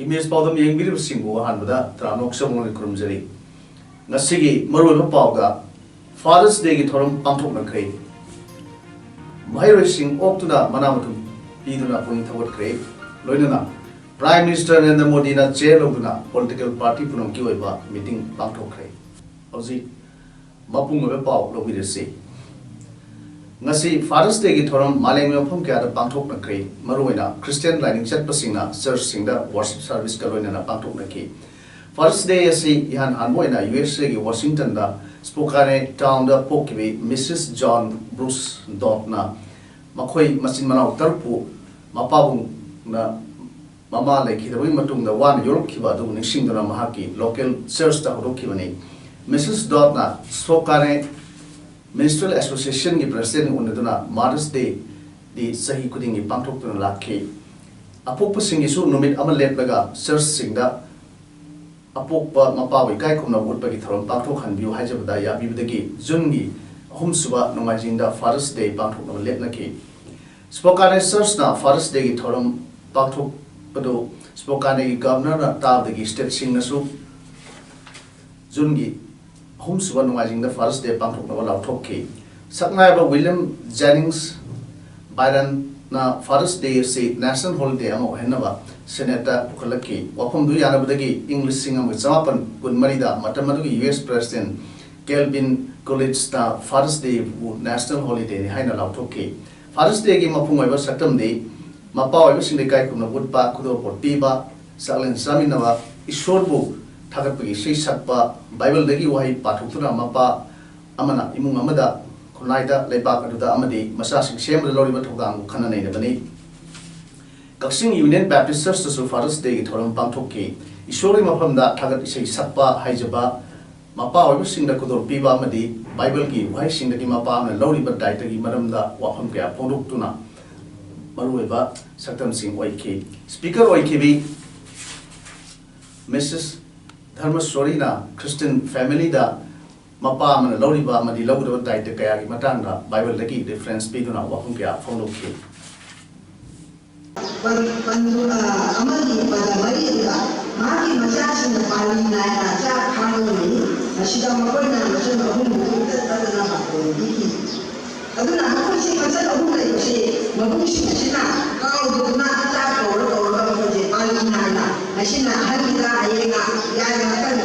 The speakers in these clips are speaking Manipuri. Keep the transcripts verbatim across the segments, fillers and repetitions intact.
ꯏꯃꯦꯖ ꯄꯥꯎꯗꯝ ꯌꯦꯡꯕꯤꯔꯤꯕꯁꯤꯡꯕꯨ ꯑꯍꯥꯟꯕꯗ ꯇꯔꯥꯝꯅ ꯑꯣꯛꯆꯕ ꯈꯨꯔꯨꯝꯖꯔꯤ꯫ ꯉꯁꯤꯒꯤ ꯃꯔꯨꯑꯣꯏꯕ ꯄꯥꯎꯗ Father's Dayꯒꯤ ꯊꯧꯔꯝ ꯄꯥꯡꯊꯣꯛꯅꯈ꯭ꯔꯦ꯫ ꯃꯍꯩꯔꯣꯏꯁꯤꯡ ꯑꯣꯛꯇꯨꯅ ꯃꯅꯥ ꯃꯊꯨꯝ ꯄꯤꯗꯨꯅ ꯄꯨꯛꯅꯤꯡ ꯊꯧꯒꯠꯈ꯭ꯔꯦ꯫ ꯂꯣꯏꯅꯅ Prime Minister ꯅꯔꯦꯟꯗ꯭ꯔ ꯃꯣꯗꯤꯅ ꯆꯦꯌꯔ ꯂꯧꯗꯨꯅ ꯄꯣꯂꯤꯇꯤꯀꯦꯜ ꯄꯥꯔꯇꯤ ꯄꯨꯝꯅꯃꯛꯀꯤ ꯑꯣꯏꯕ ꯃꯤꯇꯤꯡ ꯄꯥꯡꯊꯣꯛꯈ꯭ꯔꯦ꯫ ꯍꯧꯖꯤꯛ ꯃꯄꯨꯡ ꯑꯣꯏꯕ ꯄꯥꯎ ꯂꯧꯕꯤꯔꯁꯤ꯫ ꯉꯁꯤ Father's Dayꯒꯤ ꯊꯧꯔꯝ ꯃꯥꯂꯦꯝꯒꯤ ꯃꯐꯝ ꯀꯌꯥꯗ ꯄꯥꯡꯊꯣꯛꯅꯈ꯭ꯔꯦ꯫ ꯃꯔꯨꯑꯣꯏꯅ ꯈ꯭ꯔꯤꯁꯇꯤꯌꯥꯟ ꯂꯥꯏꯅꯤꯡ ꯆꯠꯄꯁꯤꯡꯅ ꯆꯔꯆꯁꯤꯡꯗ ꯋꯥꯔꯁꯤꯞ ꯁꯔꯚꯤꯁꯀ ꯂꯣꯏꯅꯅ ꯄꯥꯡꯊꯣꯛꯅꯈꯤ꯫ Father's Day ꯑꯁꯤ ꯏꯍꯥꯟ ꯍꯥꯟꯕ ꯑꯣꯏꯅ ꯌꯨ ꯑꯦꯁ ꯑꯦꯒꯤ ꯋꯥꯁꯤꯡꯇꯟꯗ ꯁ꯭ꯄꯣꯀꯥꯅꯦ ꯇꯥꯎꯟꯗ ꯄꯣꯛꯈꯤꯕ ꯃꯤꯁꯤꯁ ꯖꯣꯟ ꯕ꯭ꯔꯨꯁ ꯗꯣꯠꯅ ꯃꯈꯣꯏ ꯃꯆꯤꯟ ꯃꯅꯥꯎ ꯇꯔꯨꯛꯄꯨ ꯃꯄꯥꯕꯨꯡꯅ ꯃꯃꯥ ꯂꯩꯈꯤꯗꯕꯒꯤ ꯃꯇꯨꯡꯗ ꯋꯥꯅ ꯌꯣꯛꯂꯛꯈꯤꯕ ꯑꯗꯨꯕꯨ ꯅꯤꯡꯁꯤꯡꯗꯨꯅ ꯃꯍꯥꯛꯀꯤ ꯂꯣꯀꯦꯜ ꯆꯔꯆꯇ ꯍꯧꯗꯣꯛꯈꯤꯕꯅꯤ꯫ ꯃꯤꯁꯤꯁ ꯗꯣꯠꯅ ꯁ꯭ꯄꯣꯀꯥꯅꯦ ꯃ꯭ꯌꯨꯅꯤꯁꯤꯄꯥꯜ ꯑꯦꯁꯣꯁꯤꯌꯦꯁꯟꯒꯤ ꯄ꯭ꯔꯦꯁꯤꯗꯦꯟꯠ ꯑꯣꯏꯅꯗꯨꯅ Mother's Dayꯗꯤ ꯆꯍꯤ ꯈꯨꯗꯤꯡꯒꯤ ꯄꯥꯡꯊꯣꯛꯇꯨꯅ ꯂꯥꯛꯈꯤ꯫ ꯑꯄꯣꯛꯄꯁꯤꯡꯒꯤꯁꯨ ꯅꯨꯃꯤꯠ ꯑꯃ ꯂꯦꯞꯂꯒ ꯆꯔꯆꯁꯤꯡꯗ ꯑꯄꯣꯛꯄ ꯃꯄꯥꯕꯨ ꯏꯀꯥꯏ ꯈꯨꯝꯅꯕ ꯎꯠꯄꯒꯤ ꯊꯧꯔꯝ ꯄꯥꯡꯊꯣꯛꯍꯟꯕꯤꯌꯨ ꯍꯥꯏꯖꯕꯗ ꯌꯥꯕꯤꯕꯗꯒꯤ ꯖꯨꯟꯒꯤ ꯑꯍꯨꯝꯁꯨꯕ ꯅꯣꯡꯃꯥꯏꯖꯤꯡꯗ Father's Day ꯄꯥꯡꯊꯣꯛꯅꯕ ꯂꯦꯞꯅꯈꯤ꯫ ꯁ꯭ꯄꯣꯀꯥꯅꯦ ꯆꯔꯆꯅ Father's Dayꯒꯤ ꯊꯧꯔꯝ ꯄꯥꯡꯊꯣꯛꯄꯗꯨ ꯁ꯭ꯄꯣꯀꯥꯅꯦꯒꯤ ꯒꯚꯔꯅꯔꯅ ꯇꯥꯕꯗꯒꯤ ꯁ꯭ꯇꯦꯠꯁꯤꯡꯅꯁꯨ ꯖꯨꯟꯒꯤ ꯑꯍꯨꯝꯁꯨꯕ ꯅꯣꯡꯃꯥꯏꯖꯤꯡꯗ Father's Day ꯄꯥꯡꯊꯣꯛꯅꯕ ꯂꯥꯎꯊꯣꯛꯈꯤ꯫ ꯁꯛꯅꯥꯏꯔꯕ ꯋꯤꯂꯤꯌꯝ ꯖꯦꯅꯤꯡꯁ ꯕꯥꯏꯔꯟꯅ Father's Day ꯑꯁꯤ ꯅꯦꯁꯅꯦꯜ ꯍꯣꯂꯤꯗꯦ ꯑꯃ ꯑꯣꯏꯍꯟꯅꯕ ꯁꯦꯅꯦꯠꯇ ꯄꯨꯈꯠꯂꯛꯈꯤ꯫ ꯋꯥꯐꯝꯗꯨ ꯌꯥꯅꯕꯗꯒꯤ ꯏꯪ ꯂꯤꯁꯤꯡ ꯑꯃꯒ ꯆꯃꯥꯄꯟ ꯀꯨꯟꯃꯔꯤꯗ ꯃꯇꯝ ꯑꯗꯨꯒꯤ ꯌꯨ ꯑꯦꯁ ꯄ꯭ꯔꯦꯁꯤꯗꯦꯟꯠ ꯀꯦꯜꯚꯤꯟ ꯀꯨꯂꯤꯠꯖꯅ Father's Dayꯕꯨ ꯅꯦꯁꯅꯦꯜ ꯍꯣꯂꯤꯗꯦꯅꯤ ꯍꯥꯏꯅ ꯂꯥꯎꯊꯣꯛꯈꯤ꯫ Father's Dayꯒꯤ ꯃꯄꯨꯡ ꯑꯣꯏꯕ ꯁꯛꯇꯝꯗꯤ ꯃꯄꯥ ꯑꯣꯏꯕꯁꯤꯡꯗ ꯏꯀꯥꯏ ꯈꯨꯝꯅꯕ ꯎꯠꯄ, ꯈꯨꯗꯣꯜꯄꯣꯠ ꯄꯤꯕ, ꯆꯥꯛꯂꯦꯟ ꯆꯥꯃꯤꯟꯅꯕ, ꯏꯁꯣꯔꯕꯨ ꯊꯥꯒꯠꯄꯒꯤ ꯏꯁꯩ ꯁꯛꯄ, ꯕꯥꯏꯕꯜꯗꯒꯤ ꯋꯥꯍꯩ ꯄꯥꯊꯣꯛꯇꯨꯅ ꯃꯄꯥ ꯑꯃꯅ ꯏꯃꯨꯡ ꯑꯃꯗ, ꯈꯨꯟꯅꯥꯏꯗ, ꯂꯩꯕꯥꯛ ꯑꯗꯨꯗ ꯑꯃꯗꯤ ꯃꯆꯥꯁꯤꯡ ꯁꯦꯝꯕꯗ ꯂꯧꯔꯤꯕ ꯊꯧꯗꯥꯡꯕꯨ ꯈꯟꯅ ꯅꯩꯅꯕꯅꯤ꯫ ꯀꯛꯆꯤꯡ ꯌꯨꯅꯤꯌꯟ ꯕꯦꯞꯇꯤꯁ ꯆꯔꯆꯇꯁꯨ ꯐꯥꯗꯔꯁ ꯗꯦꯒꯤ ꯊꯧꯔꯝ ꯄꯥꯡꯊꯣꯛꯈꯤ꯫ ꯏꯁꯣꯔꯒꯤ ꯃꯐꯝꯗ ꯊꯥꯒꯠ ꯏꯁꯩ ꯁꯛꯄ ꯍꯩꯖꯕ ꯃꯄꯥ ꯑꯣꯏꯕꯁꯤꯡꯗ ꯈꯨꯗꯣꯜ ꯄꯤꯕ ꯑꯃꯗꯤ ꯕꯥꯏꯕꯜꯒꯤ ꯋꯥꯍꯩꯁꯤꯡꯗꯒꯤ ꯃꯄꯥ ꯑꯃꯅ ꯂꯧꯔꯤꯕ ꯗꯥꯏꯇꯒꯤ ꯃꯔꯝꯗ ꯋꯥꯐꯝ ꯀꯌꯥ ꯐꯣꯡꯗꯣꯛꯇꯨꯅ ꯃꯔꯨꯑꯣꯏꯕ ꯁꯛꯇꯝꯁꯤꯡ ꯑꯣꯏꯈꯤ꯫ ꯁ꯭ꯄꯤꯀꯔ ꯑꯣꯏꯈꯤꯕꯤ ꯃꯤꯁꯦꯁ ꯙꯔꯃꯁ꯭ꯋꯔꯤꯅ ꯈ꯭ꯔꯤꯁꯇꯤꯌꯟ ꯐꯦꯃꯤꯂꯤꯗ ꯃꯄꯥ ꯑꯃꯅ ꯂꯧꯔꯤꯕ ꯑꯃꯗꯤ ꯂꯧꯒꯗꯕ ꯗꯥꯏꯇ ꯀꯌꯥꯒꯤ ꯃꯇꯥꯡꯗ ꯕꯥꯏꯕꯜꯗꯒꯤ ꯔꯤꯐꯔꯦꯟꯁ ꯄꯤꯗꯨꯅ ꯋꯥꯐꯝ ꯀꯌꯥ ꯐꯣꯡꯗꯣꯛꯈꯤ꯫ ꯄꯟ-, ꯄꯟꯗꯨ-, ꯑ, ꯑꯃꯒꯤ ꯄꯗ ꯃꯔꯤꯗ ꯃꯍꯥꯛꯀꯤ ꯃꯆꯥꯁꯤꯡꯅ ꯄꯥꯜꯂꯤ ꯅꯥꯏꯅ ꯆꯥꯛ ꯈꯥꯡꯂꯝꯃꯤ꯫ ꯃꯁꯤꯗ ꯃꯈꯣꯏꯅ ꯃꯆꯟ ꯑꯍꯨꯝ ꯏꯪꯇꯠ ꯇꯠꯇꯅ ꯄꯥꯈꯣꯟ ꯄꯤꯈꯤ꯫ ꯑꯗꯨꯅ ꯃꯈꯣꯏꯁꯤ ꯃꯆꯟ ꯑꯍꯨꯝ ꯂꯩꯕꯁꯤ ꯃꯕꯨꯡꯁꯤꯡ ꯑꯁꯤꯅ ꯀꯥꯎꯗꯗꯨꯅ ꯆꯥꯛ ꯀꯧꯔ ꯀꯧꯔꯒ ꯃꯈꯣꯏꯁꯦ ꯄꯥꯜꯂꯤ ꯅꯥꯏꯅ, ꯉꯁꯤꯅ ꯑꯍꯟꯒꯤꯗ, ꯍꯌꯦꯡꯅ ꯌꯥꯏꯃ, ꯃꯊꯪ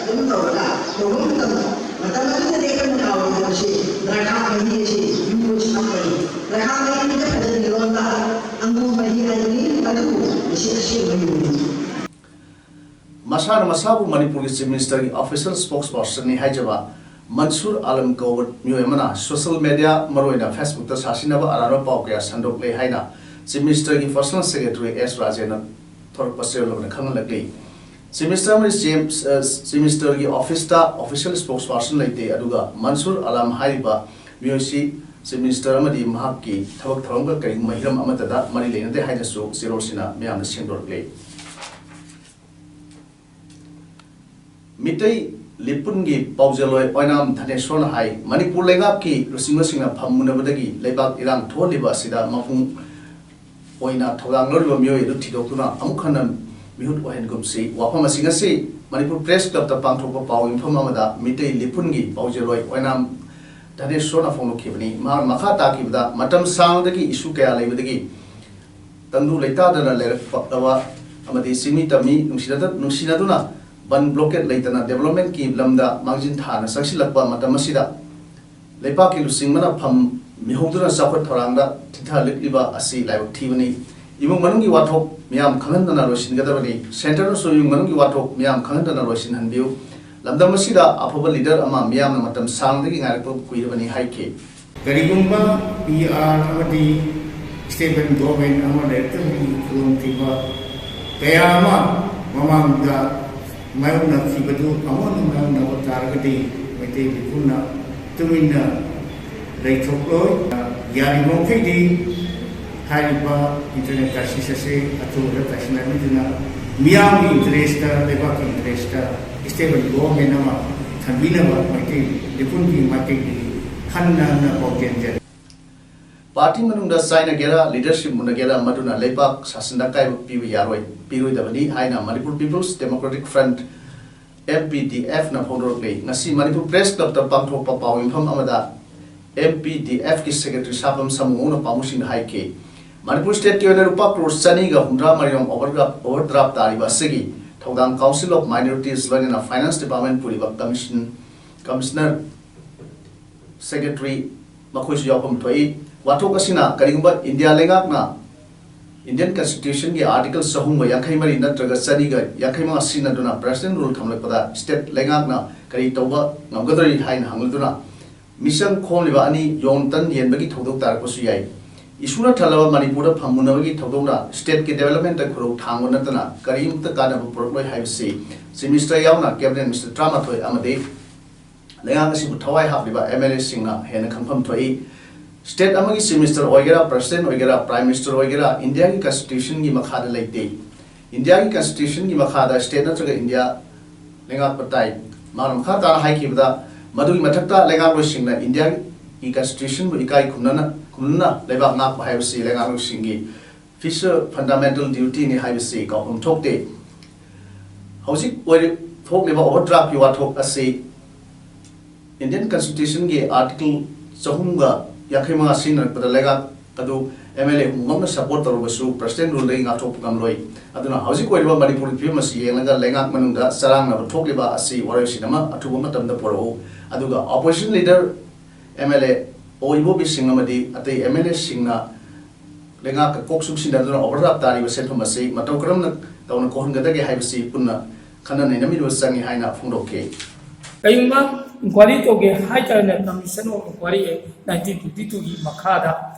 ꯑꯗꯨꯝ ꯇꯧꯔꯒ ꯇꯧꯕ ꯃꯇꯝꯗ, ꯃꯇꯝ ꯑꯗꯨꯗꯗꯤ ꯑꯩꯈꯣꯏꯅ ꯀꯥꯎꯔꯣꯏꯗꯕꯁꯤ ꯗ꯭ꯔꯥꯏꯈꯥ ꯃꯍꯤ ꯑꯁꯤ ꯌꯨꯝꯕꯨꯁꯤ ꯊꯛꯄꯅꯤ꯫ ꯗ꯭ꯔꯥꯏꯈꯥ ꯃꯍꯤ ꯍꯥꯏꯕꯗꯤ ꯂꯣꯟꯗ ꯑꯪꯒꯨꯔ ꯃꯍꯤ ꯍꯥꯏꯕꯅꯤ, ꯑꯗꯨꯕꯨ ꯃꯁꯤ ꯑꯁꯦꯡꯕ ꯌꯨꯝꯅꯤ꯫ ꯃꯁꯥꯅ ꯃꯁꯥꯕꯨ ꯃꯅꯤꯄꯨꯔꯒꯤ ꯆꯤꯐ ꯃꯤꯅꯤꯁꯇꯔꯒꯤ ꯑꯣꯐꯤꯁꯤꯌꯦꯜ ꯁ꯭ꯄꯣꯛꯁ ꯄꯔꯁꯟꯅꯤ ꯍꯥꯏꯖꯕ ꯃꯟꯁꯨꯔ ꯑꯥꯂꯝ ꯀꯧꯕ ꯃꯤꯑꯣꯏ ꯑꯃꯅ ꯁꯣꯁꯤꯌꯦꯜ ꯃꯤꯗꯤꯌꯥ, ꯃꯔꯨꯑꯣꯏꯅ ꯐꯦꯁꯕꯨꯛꯇ ꯁꯥꯁꯤꯟꯅꯕ ꯑꯔꯥꯟꯕ ꯄꯥꯎ ꯀꯌꯥ ꯁꯟꯗꯣꯛꯂꯦ ꯍꯥꯏꯅ ꯆꯤꯐ ꯃꯤꯅꯤꯁꯇꯔꯒꯤ ꯄꯔꯁꯣꯅꯦꯜ ꯁꯦꯀ꯭ꯔꯦꯇꯔꯤ ꯑꯦꯁ ꯔꯥꯖꯦꯟꯅ ꯊꯣꯔꯛꯄ ꯆꯦꯔꯣꯜ ꯑꯃꯅ ꯈꯪꯍꯜꯂꯛꯂꯤ꯫ ꯆꯤꯐ ꯃꯤꯅꯤꯁꯇꯔ ꯑꯃꯗꯤ ꯁꯤ ꯑꯦꯝ, ꯑ, ꯆꯤꯐ ꯃꯤꯅꯤꯁꯇꯔꯒꯤ ꯑꯣꯐꯤꯁꯇ ꯑꯣꯐꯤꯁꯤꯌꯦꯜ ꯁ꯭ꯄꯣꯛꯁ ꯄꯔꯁꯟ ꯂꯩꯇꯦ, ꯑꯗꯨꯒ ꯃꯟꯁꯨꯔ ꯑꯂꯥꯝ ꯍꯥꯏꯔꯤꯕ ꯃꯤꯑꯣꯏꯁꯤ ꯆꯤꯐ ꯃꯤꯅꯤꯁꯇꯔ ꯑꯃꯗꯤ ꯃꯍꯥꯛꯀꯤ ꯊꯕꯛ ꯊꯧꯔꯝꯒ ꯀꯔꯤꯒꯨꯝꯕ ꯍꯤꯔꯝ ꯑꯃꯠꯇꯗ ꯃꯔꯤ ꯂꯩꯅꯗꯦ ꯍꯥꯏꯅꯁꯨ ꯆꯦꯔꯣꯜꯁꯤꯅ ꯃꯤꯌꯥꯝꯗ ꯁꯦꯡꯗꯣꯔꯛꯂꯤ꯫ ꯃꯤꯇꯩ ꯂꯤꯄꯨꯟꯒꯤ ꯄꯥꯎꯖꯦꯜꯂꯣꯏ ꯑꯣꯏꯅꯥꯝ ꯙꯅꯦꯁꯣꯔꯅ ꯍꯥꯏ, ꯃꯅꯤꯄꯨꯔ ꯂꯩꯉꯥꯛꯀꯤ ꯂꯨꯆꯤꯡꯕꯁꯤꯡꯅ ꯐꯝ ꯃꯨꯟꯅꯕꯗꯒꯤ ꯂꯩꯕꯥꯛ ꯏꯔꯥꯡ ꯊꯣꯛꯍꯜꯂꯤꯕ ꯑꯁꯤꯗ ꯃꯄꯨꯡ ꯑꯣꯏꯅ ꯊꯧꯗꯥꯡ ꯂꯧꯔꯤꯕ ꯃꯤꯑꯣꯏ ꯑꯗꯨ ꯊꯤꯗꯣꯛꯇꯨꯅ ꯑꯃꯨꯛ ꯍꯟꯅ ꯃꯤꯍꯨꯠ ꯑꯣꯏꯍꯟꯒꯨꯝꯁꯤ꯫ ꯋꯥꯐꯝ ꯑꯁꯤ ꯉꯁꯤ ꯃꯅꯤꯄꯨꯔ ꯄ꯭ꯔꯦꯁ ꯀ꯭ꯂꯕꯇ ꯄꯥꯡꯊꯣꯛꯄ ꯄꯥꯎ ꯌꯨꯝꯐꯝ ꯑꯃꯗ ꯃꯤꯇꯩ ꯂꯤꯄꯨꯟꯒꯤ ꯄꯥꯎꯖꯦꯜꯂꯣꯏ ꯑꯣꯏꯅꯥꯝ ꯙꯅꯦꯁꯣꯔꯅ ꯐꯣꯡꯗꯣꯛꯈꯤꯕꯅꯤ꯫ ꯃꯍꯥꯛꯅ ꯃꯈꯥ ꯇꯥꯈꯤꯕꯗ, ꯃꯇꯝ ꯁꯥꯡꯂꯗꯒꯤ ꯏꯁꯨ ꯀꯌꯥ ꯂꯩꯕꯗꯒꯤ ꯇꯪꯗꯨ ꯂꯩꯇꯥꯗꯅ ꯂꯩꯔꯛꯂꯕ ꯑꯃꯗꯤ ꯆꯤꯡꯃꯤ ꯇꯝꯃꯤ ꯅꯨꯡꯁꯤꯅꯗ-, ꯅꯨꯡꯁꯤꯅꯗꯨꯅ ꯕꯟ ꯕ꯭ꯂꯣꯀꯦꯠ ꯂꯩꯇꯅ ꯗꯤꯕꯦꯂꯞꯃꯦꯟꯠꯀꯤ ꯂꯝꯗ ꯃꯥꯡꯖꯤꯟ ꯊꯥꯅ ꯆꯪꯁꯤꯜꯂꯛꯄ ꯃꯇꯝ ꯑꯁꯤꯗ ꯂꯩꯕꯥꯛꯀꯤ ꯂꯨꯆꯤꯡꯕꯅ ꯐꯝ ꯃꯤꯍꯧꯗꯨꯅ ꯆꯥꯎꯈꯠ ꯊꯧꯔꯥꯡꯗ ꯊꯤꯊꯍꯜꯂꯛꯂꯤꯕ ꯑꯁꯤ ꯂꯥꯏꯕꯛ ꯊꯤꯕꯅꯤ꯫ ꯏꯃꯨꯡ ꯃꯅꯨꯡꯒꯤ ꯋꯥꯊꯣꯛ ꯃꯤꯌꯥꯝ ꯈꯪꯍꯟꯗꯅ ꯂꯣꯏꯁꯤꯟꯒꯗꯕꯅꯤ꯫ ꯁꯦꯟꯇꯔꯅꯁꯨ ꯏꯃꯨꯡ ꯃꯅꯨꯡꯒꯤ ꯋꯥꯊꯣꯛ ꯃꯤꯌꯥꯝ ꯈꯪꯍꯟꯗꯅ ꯂꯣꯏꯁꯤꯟꯍꯟꯕꯤꯌꯨ꯫ ꯂꯝꯗꯝ ꯑꯁꯤꯗ ꯑꯐꯕ ꯂꯤꯗꯔ ꯑꯃ ꯃꯤꯌꯥꯝꯅ ꯃꯇꯝ ꯁꯥꯡꯅꯗꯒꯤ ꯉꯥꯏꯔꯛꯄ ꯀꯨꯏꯔꯕꯅꯤ ꯍꯥꯏꯈꯤ꯫ ꯀꯔꯤꯒꯨꯝꯕ ꯄꯤ ꯑꯥꯔ ꯑꯃꯗꯤ ꯁ꯭ꯇꯦꯕꯜ ꯒꯣꯔꯃꯦꯟ ꯑꯃ ꯂꯩꯔꯛꯇꯕꯒꯤ ꯈꯨꯗꯣꯡꯊꯤꯕ ꯀꯌꯥ ꯑꯃ ꯃꯃꯥꯡꯗ ꯃꯥꯌꯣꯛꯅꯈꯤꯕꯗꯨ ꯑꯃꯨꯛ ꯍꯟꯅ ꯃꯥꯌꯣꯛꯅꯕ ꯇꯥꯔꯒꯗꯤ ꯃꯩꯇꯩ ꯃꯤꯄꯨꯝꯅ ꯇꯨꯃꯤꯟꯅ ꯂꯩꯊꯣꯛꯂꯣꯏ꯫ ꯌꯥꯔꯤꯕꯃꯈꯩꯗꯤ ꯍꯥꯏꯔꯤꯕ ꯏꯟꯇꯔꯅꯦꯜ ꯀ꯭ꯔꯥꯏꯁꯤꯁ ꯑꯁꯤ ꯑꯊꯨꯕꯗ ꯇꯥꯁꯤꯟꯅꯕꯤꯗꯨꯅ ꯃꯤꯌꯥꯝꯒꯤ ꯏꯟꯇꯔꯦꯁꯇ, ꯂꯩꯕꯥꯛꯀꯤ ꯏꯟꯇꯔꯦꯁꯇ ꯁ꯭ꯇꯦꯕꯜ ꯒꯣꯔꯃꯦꯟ ꯑꯃ ꯊꯝꯕꯤꯅꯕ ꯃꯩꯇꯩ ꯃꯤꯄꯨꯝꯒꯤ ꯃꯥꯏꯀꯩꯗꯒꯤ ꯍꯟꯅ ꯍꯟꯅ ꯄꯥꯎꯖꯦꯜꯖꯔꯤ꯫ ꯄꯥꯔꯇꯤ ꯃꯅꯨꯡꯗ ꯆꯥꯏꯅꯒꯦꯔꯥ, ꯂꯤꯗꯔꯁꯤꯞ ꯃꯨꯟꯅꯒꯦꯔꯥ, ꯃꯗꯨꯅ ꯂꯩꯕꯥꯛ ꯁꯥꯁꯟꯗ ꯑꯀꯥꯏꯕ ꯄꯤꯕ ꯌꯥꯔꯣꯏ, ꯄꯤꯔꯣꯏꯗꯕꯅꯤ ꯍꯥꯏꯅ Manipur peoples democratic front, M P D ꯑꯦꯐꯅ ꯐꯣꯡꯗꯣꯔꯛꯂꯤ꯫ ꯉꯁꯤ ꯃꯅꯤꯄꯨꯔ ꯄ꯭ꯔꯦꯁ ꯀ꯭ꯂꯕꯇ ꯄꯥꯡꯊꯣꯛꯄ ꯄꯥꯎ ꯌꯨꯝꯐꯝ ꯑꯃꯗ ꯑꯦꯝ ꯄꯤ ꯗꯤ ꯑꯦꯐꯀꯤ ꯁꯦꯀ꯭ꯔꯦꯇꯔꯤ ꯁꯥꯄꯝ ꯁꯥꯃꯨꯉꯧꯅ ꯄꯥꯎꯃꯤꯁꯤꯡꯗ ꯍꯥꯏꯈꯤ꯫ ꯃꯅꯤꯄꯨꯔ ꯁ꯭ꯇꯦꯠꯀꯤ ꯑꯣꯏꯅ ꯂꯨꯄꯥ ꯀ꯭ꯔꯣꯔ ꯆꯅꯤꯒ ꯍꯨꯝꯗ꯭ꯔꯥ ꯃꯔꯤꯔꯣꯝ ꯑꯣꯚꯔꯗ꯭ꯔꯥꯐ, ꯑꯣꯚꯔꯗ꯭ꯔꯥꯐ ꯇꯥꯔꯤꯕ ꯑꯁꯤꯒꯤ ꯊꯧꯗꯥꯡ ꯀꯥꯎꯟꯁꯤꯜ ꯑꯣꯐ ꯃꯥꯏꯅꯣꯔꯤꯇꯤꯁ ꯂꯣꯏꯅꯅ ꯐꯥꯏꯅꯥꯟꯁ ꯗꯤꯄꯥꯔꯠꯃꯦꯟ ꯄꯨꯔꯤꯕ ꯀꯃꯤꯁꯟ, ꯀꯃꯤꯁꯅꯔ, ꯁꯦꯀ꯭ꯔꯦꯇꯔꯤ ꯃꯈꯣꯏꯁꯨ ꯌꯥꯎꯐꯝ ꯊꯣꯛꯏ꯫ ꯋꯥꯊꯣꯛ ꯑꯁꯤꯅ ꯀꯔꯤꯒꯨꯝꯕ ꯏꯟꯗꯤꯌꯥ ꯂꯩꯉꯥꯛꯅ ꯏꯟꯗꯤꯌꯟ ꯀꯟꯁꯇꯤꯇ꯭ꯌꯨꯁꯟꯒꯤ ꯑꯥꯔꯇꯤꯀꯜ ꯆꯍꯨꯝꯒ ꯌꯥꯡꯈꯩ ꯃꯔꯤ ꯅꯠꯇ꯭ꯔꯒ ꯆꯅꯤꯒ ꯌꯥꯡꯈꯩ ꯃꯉꯥ ꯁꯤꯖꯤꯟꯅꯗꯨꯅ ꯄ꯭ꯔꯦꯁꯤꯗꯦꯟ ꯔꯨꯜ ꯊꯝꯂꯛꯄꯗ ꯁ꯭ꯇꯦꯠ ꯂꯩꯉꯥꯛꯅ ꯀꯔꯤ ꯇꯧꯕ ꯉꯝꯒꯗꯧꯔꯤ ꯍꯥꯏꯅ ꯍꯪꯂꯗꯨꯅ ꯃꯤꯆꯪ ꯈꯣꯝꯂꯤꯕ ꯑꯅꯤ ꯌꯣꯟ ꯇꯟ ꯌꯦꯟꯕꯒꯤ ꯊꯧꯗꯣꯛ ꯇꯥꯔꯛꯄꯁꯨ ꯌꯥꯏ꯫ ꯏꯁꯨꯅ ꯊꯜꯂꯕ ꯃꯅꯤꯄꯨꯔꯗ ꯐꯝꯃꯨꯅꯕꯒꯤ ꯊꯧꯗꯣꯛꯅ ꯁ꯭ꯇꯦꯠꯀꯤ ꯗꯦꯕꯂꯞꯃꯦꯟꯇ ꯈꯨꯔꯧ ꯊꯥꯡꯕ ꯅꯠꯇꯅ ꯀꯔꯤꯃꯠꯇ ꯀꯥꯟꯅꯕ ꯄꯨꯔꯛꯂꯣꯏ ꯍꯥꯏꯕꯁꯤ ꯆꯤꯐ ꯃꯤꯅꯤꯁꯇꯔ ꯌꯥꯎꯅ ꯀꯦꯕꯤꯅꯦꯠ ꯃꯤꯅꯤꯁꯇꯔ ꯇꯔꯥꯃꯥꯊꯣꯏ ꯑꯃꯗꯤ ꯂꯩꯉꯥꯛ ꯑꯁꯤꯕꯨ ꯊꯋꯥꯏ ꯍꯥꯞꯂꯤꯕ ꯑꯦꯝ ꯑꯦꯜ ꯑꯦꯁꯤꯡꯅ ꯍꯦꯟꯅ ꯈꯪꯐꯝ ꯊꯣꯛꯏ꯫ ꯁ꯭ꯇꯦꯠ ꯑꯃꯒꯤ ꯆꯤꯐ ꯃꯤꯅꯤꯁꯇꯔ ꯑꯣꯏꯒꯦꯔꯥ, ꯄ꯭ꯔꯁꯤꯗꯦꯟ ꯑꯣꯏꯒꯦꯔꯥ, ꯄ꯭ꯔꯥꯏꯝ ꯃꯤꯅꯤꯁꯇꯔ ꯑꯣꯏꯒꯦꯔꯥ, ꯏꯟꯗꯤꯌꯥꯒꯤ ꯀꯟꯁꯇꯤꯇ꯭ꯌꯨꯁꯟꯒꯤ ꯃꯈꯥꯗ ꯂꯩꯇꯦ꯫ ꯏꯟꯗꯤꯌꯥꯒꯤ ꯀꯟꯁꯇꯤꯇ꯭ꯌꯨꯁꯟꯒꯤ ꯃꯈꯥꯗ ꯁ꯭ꯇꯦꯠ ꯅꯠꯇ꯭ꯔꯒ ꯏꯟꯗꯤꯌꯥ ꯂꯩꯉꯥꯛꯄ ꯇꯥꯏ꯫ ꯃꯥꯅ ꯃꯈꯥ ꯇꯥꯅ ꯍꯥꯏꯈꯤꯕꯗ, ꯃꯗꯨꯒꯤ ꯃꯊꯛꯇ ꯂꯩꯉꯥꯛꯂꯣꯏꯁꯤꯡꯅ ꯏꯟꯗꯤꯌꯥꯒꯤ ꯀꯟꯁꯇꯤꯇ꯭ꯌꯨꯁꯟꯕꯨ ꯏꯀꯥꯏ ꯈꯨꯝꯅꯅ, ꯈꯨꯝꯅꯅ ꯂꯩꯕꯥꯛ ꯉꯥꯛꯄ ꯍꯥꯏꯕꯁꯤ ꯂꯩꯉꯥꯛꯂꯣꯏꯁꯤꯡꯒꯤ ꯐꯤꯁ ꯐꯟꯗꯥꯃꯦꯟꯇꯦꯜ ꯗ꯭ꯌꯨꯇꯤꯅꯤ ꯍꯥꯏꯕꯁꯤ ꯀꯥꯎꯐꯝ ꯊꯣꯛꯇꯦ꯫ ꯍꯧꯖꯤꯛ ꯑꯣꯏꯔꯤ-, ꯊꯣꯛꯂꯤꯕ ꯑꯣꯚꯔꯗ꯭ꯔꯥꯐꯀꯤ ꯋꯥꯊꯣꯛ ꯑꯁꯤ ꯏꯟꯗꯤꯌꯟ ꯀꯟꯁꯇꯤꯇ꯭ꯌꯨꯁꯟꯒꯤ ꯑꯥꯔꯇꯤꯀꯜ ꯆꯍꯨꯝꯒ ꯌꯥꯡꯈꯩ ꯃꯉꯥ ꯁꯤꯖꯤꯟꯅꯔꯛꯄꯗ ꯂꯩꯉꯥꯛ ꯑꯗꯨ ꯑꯦꯝ ꯑꯦꯜ ꯑꯦ ꯍꯨꯝꯐꯨꯃꯛꯅ ꯁꯄꯣꯔꯠ ꯇꯧꯔꯕꯁꯨ ꯄ꯭ꯔꯁꯤꯗꯦꯟ ꯔꯨꯜꯗꯒꯤ ꯉꯥꯛꯊꯣꯛꯄ ꯉꯝꯂꯣꯏ꯫ ꯑꯗꯨꯅ ꯍꯧꯖꯤꯛ ꯑꯣꯏꯔꯤꯕ ꯃꯅꯤꯄꯨꯔꯒꯤ ꯐꯤꯕꯝ ꯑꯁꯤ ꯌꯦꯡꯂꯒ ꯂꯩꯉꯥꯛ ꯃꯅꯨꯡꯗ ꯆꯔꯥꯡꯅꯕ ꯊꯣꯛꯂꯤꯕ ꯑꯁꯤ ꯋꯥꯔꯣꯏꯁꯤꯟ ꯑꯃ ꯑꯊꯨꯕ ꯃꯇꯝꯗ ꯄꯨꯔꯛꯎ꯫ ꯑꯗꯨꯒ ꯑꯣꯄꯣꯖꯤꯁꯟ ꯂꯤꯗꯔ, ꯑꯦꯝ ꯑꯦꯜ ꯑꯦ ꯑꯣ ꯏꯕꯣꯕꯤꯁꯤꯡ ꯑꯃꯗꯤ ꯑꯇꯩ ꯑꯦꯝ ꯑꯦꯜ ꯑꯦꯁꯤꯡꯅ ꯂꯩꯉꯥꯛꯀ ꯀꯣꯛ ꯆꯨꯡꯁꯤꯟꯅꯗꯨꯅ ꯑꯣꯚꯔꯗ꯭ꯔꯥꯐ ꯇꯥꯔꯤꯕ ꯁꯦꯟꯐꯝ ꯑꯁꯤ ꯃꯇꯧ ꯀꯔꯝꯅ ꯇꯧꯅ ꯀꯣꯛꯍꯟꯒꯗꯒꯦ ꯍꯥꯏꯕꯁꯤ ꯄꯨꯟꯅ ꯈꯟꯅ ꯅꯩꯅꯃꯤꯟꯅꯕ ꯆꯪꯏ ꯍꯥꯏꯅ ꯐꯣꯡꯗꯣꯛꯈꯤ꯫ ꯀꯔꯤꯒꯨꯝꯕ ꯏꯟꯀ꯭ꯋꯥꯏꯔꯤ ꯇꯧꯒꯦ ꯍꯥꯏꯇꯥꯔꯅ commission of inquiry act nineteen fifty ꯇꯨꯒꯤ ꯃꯈꯥꯗ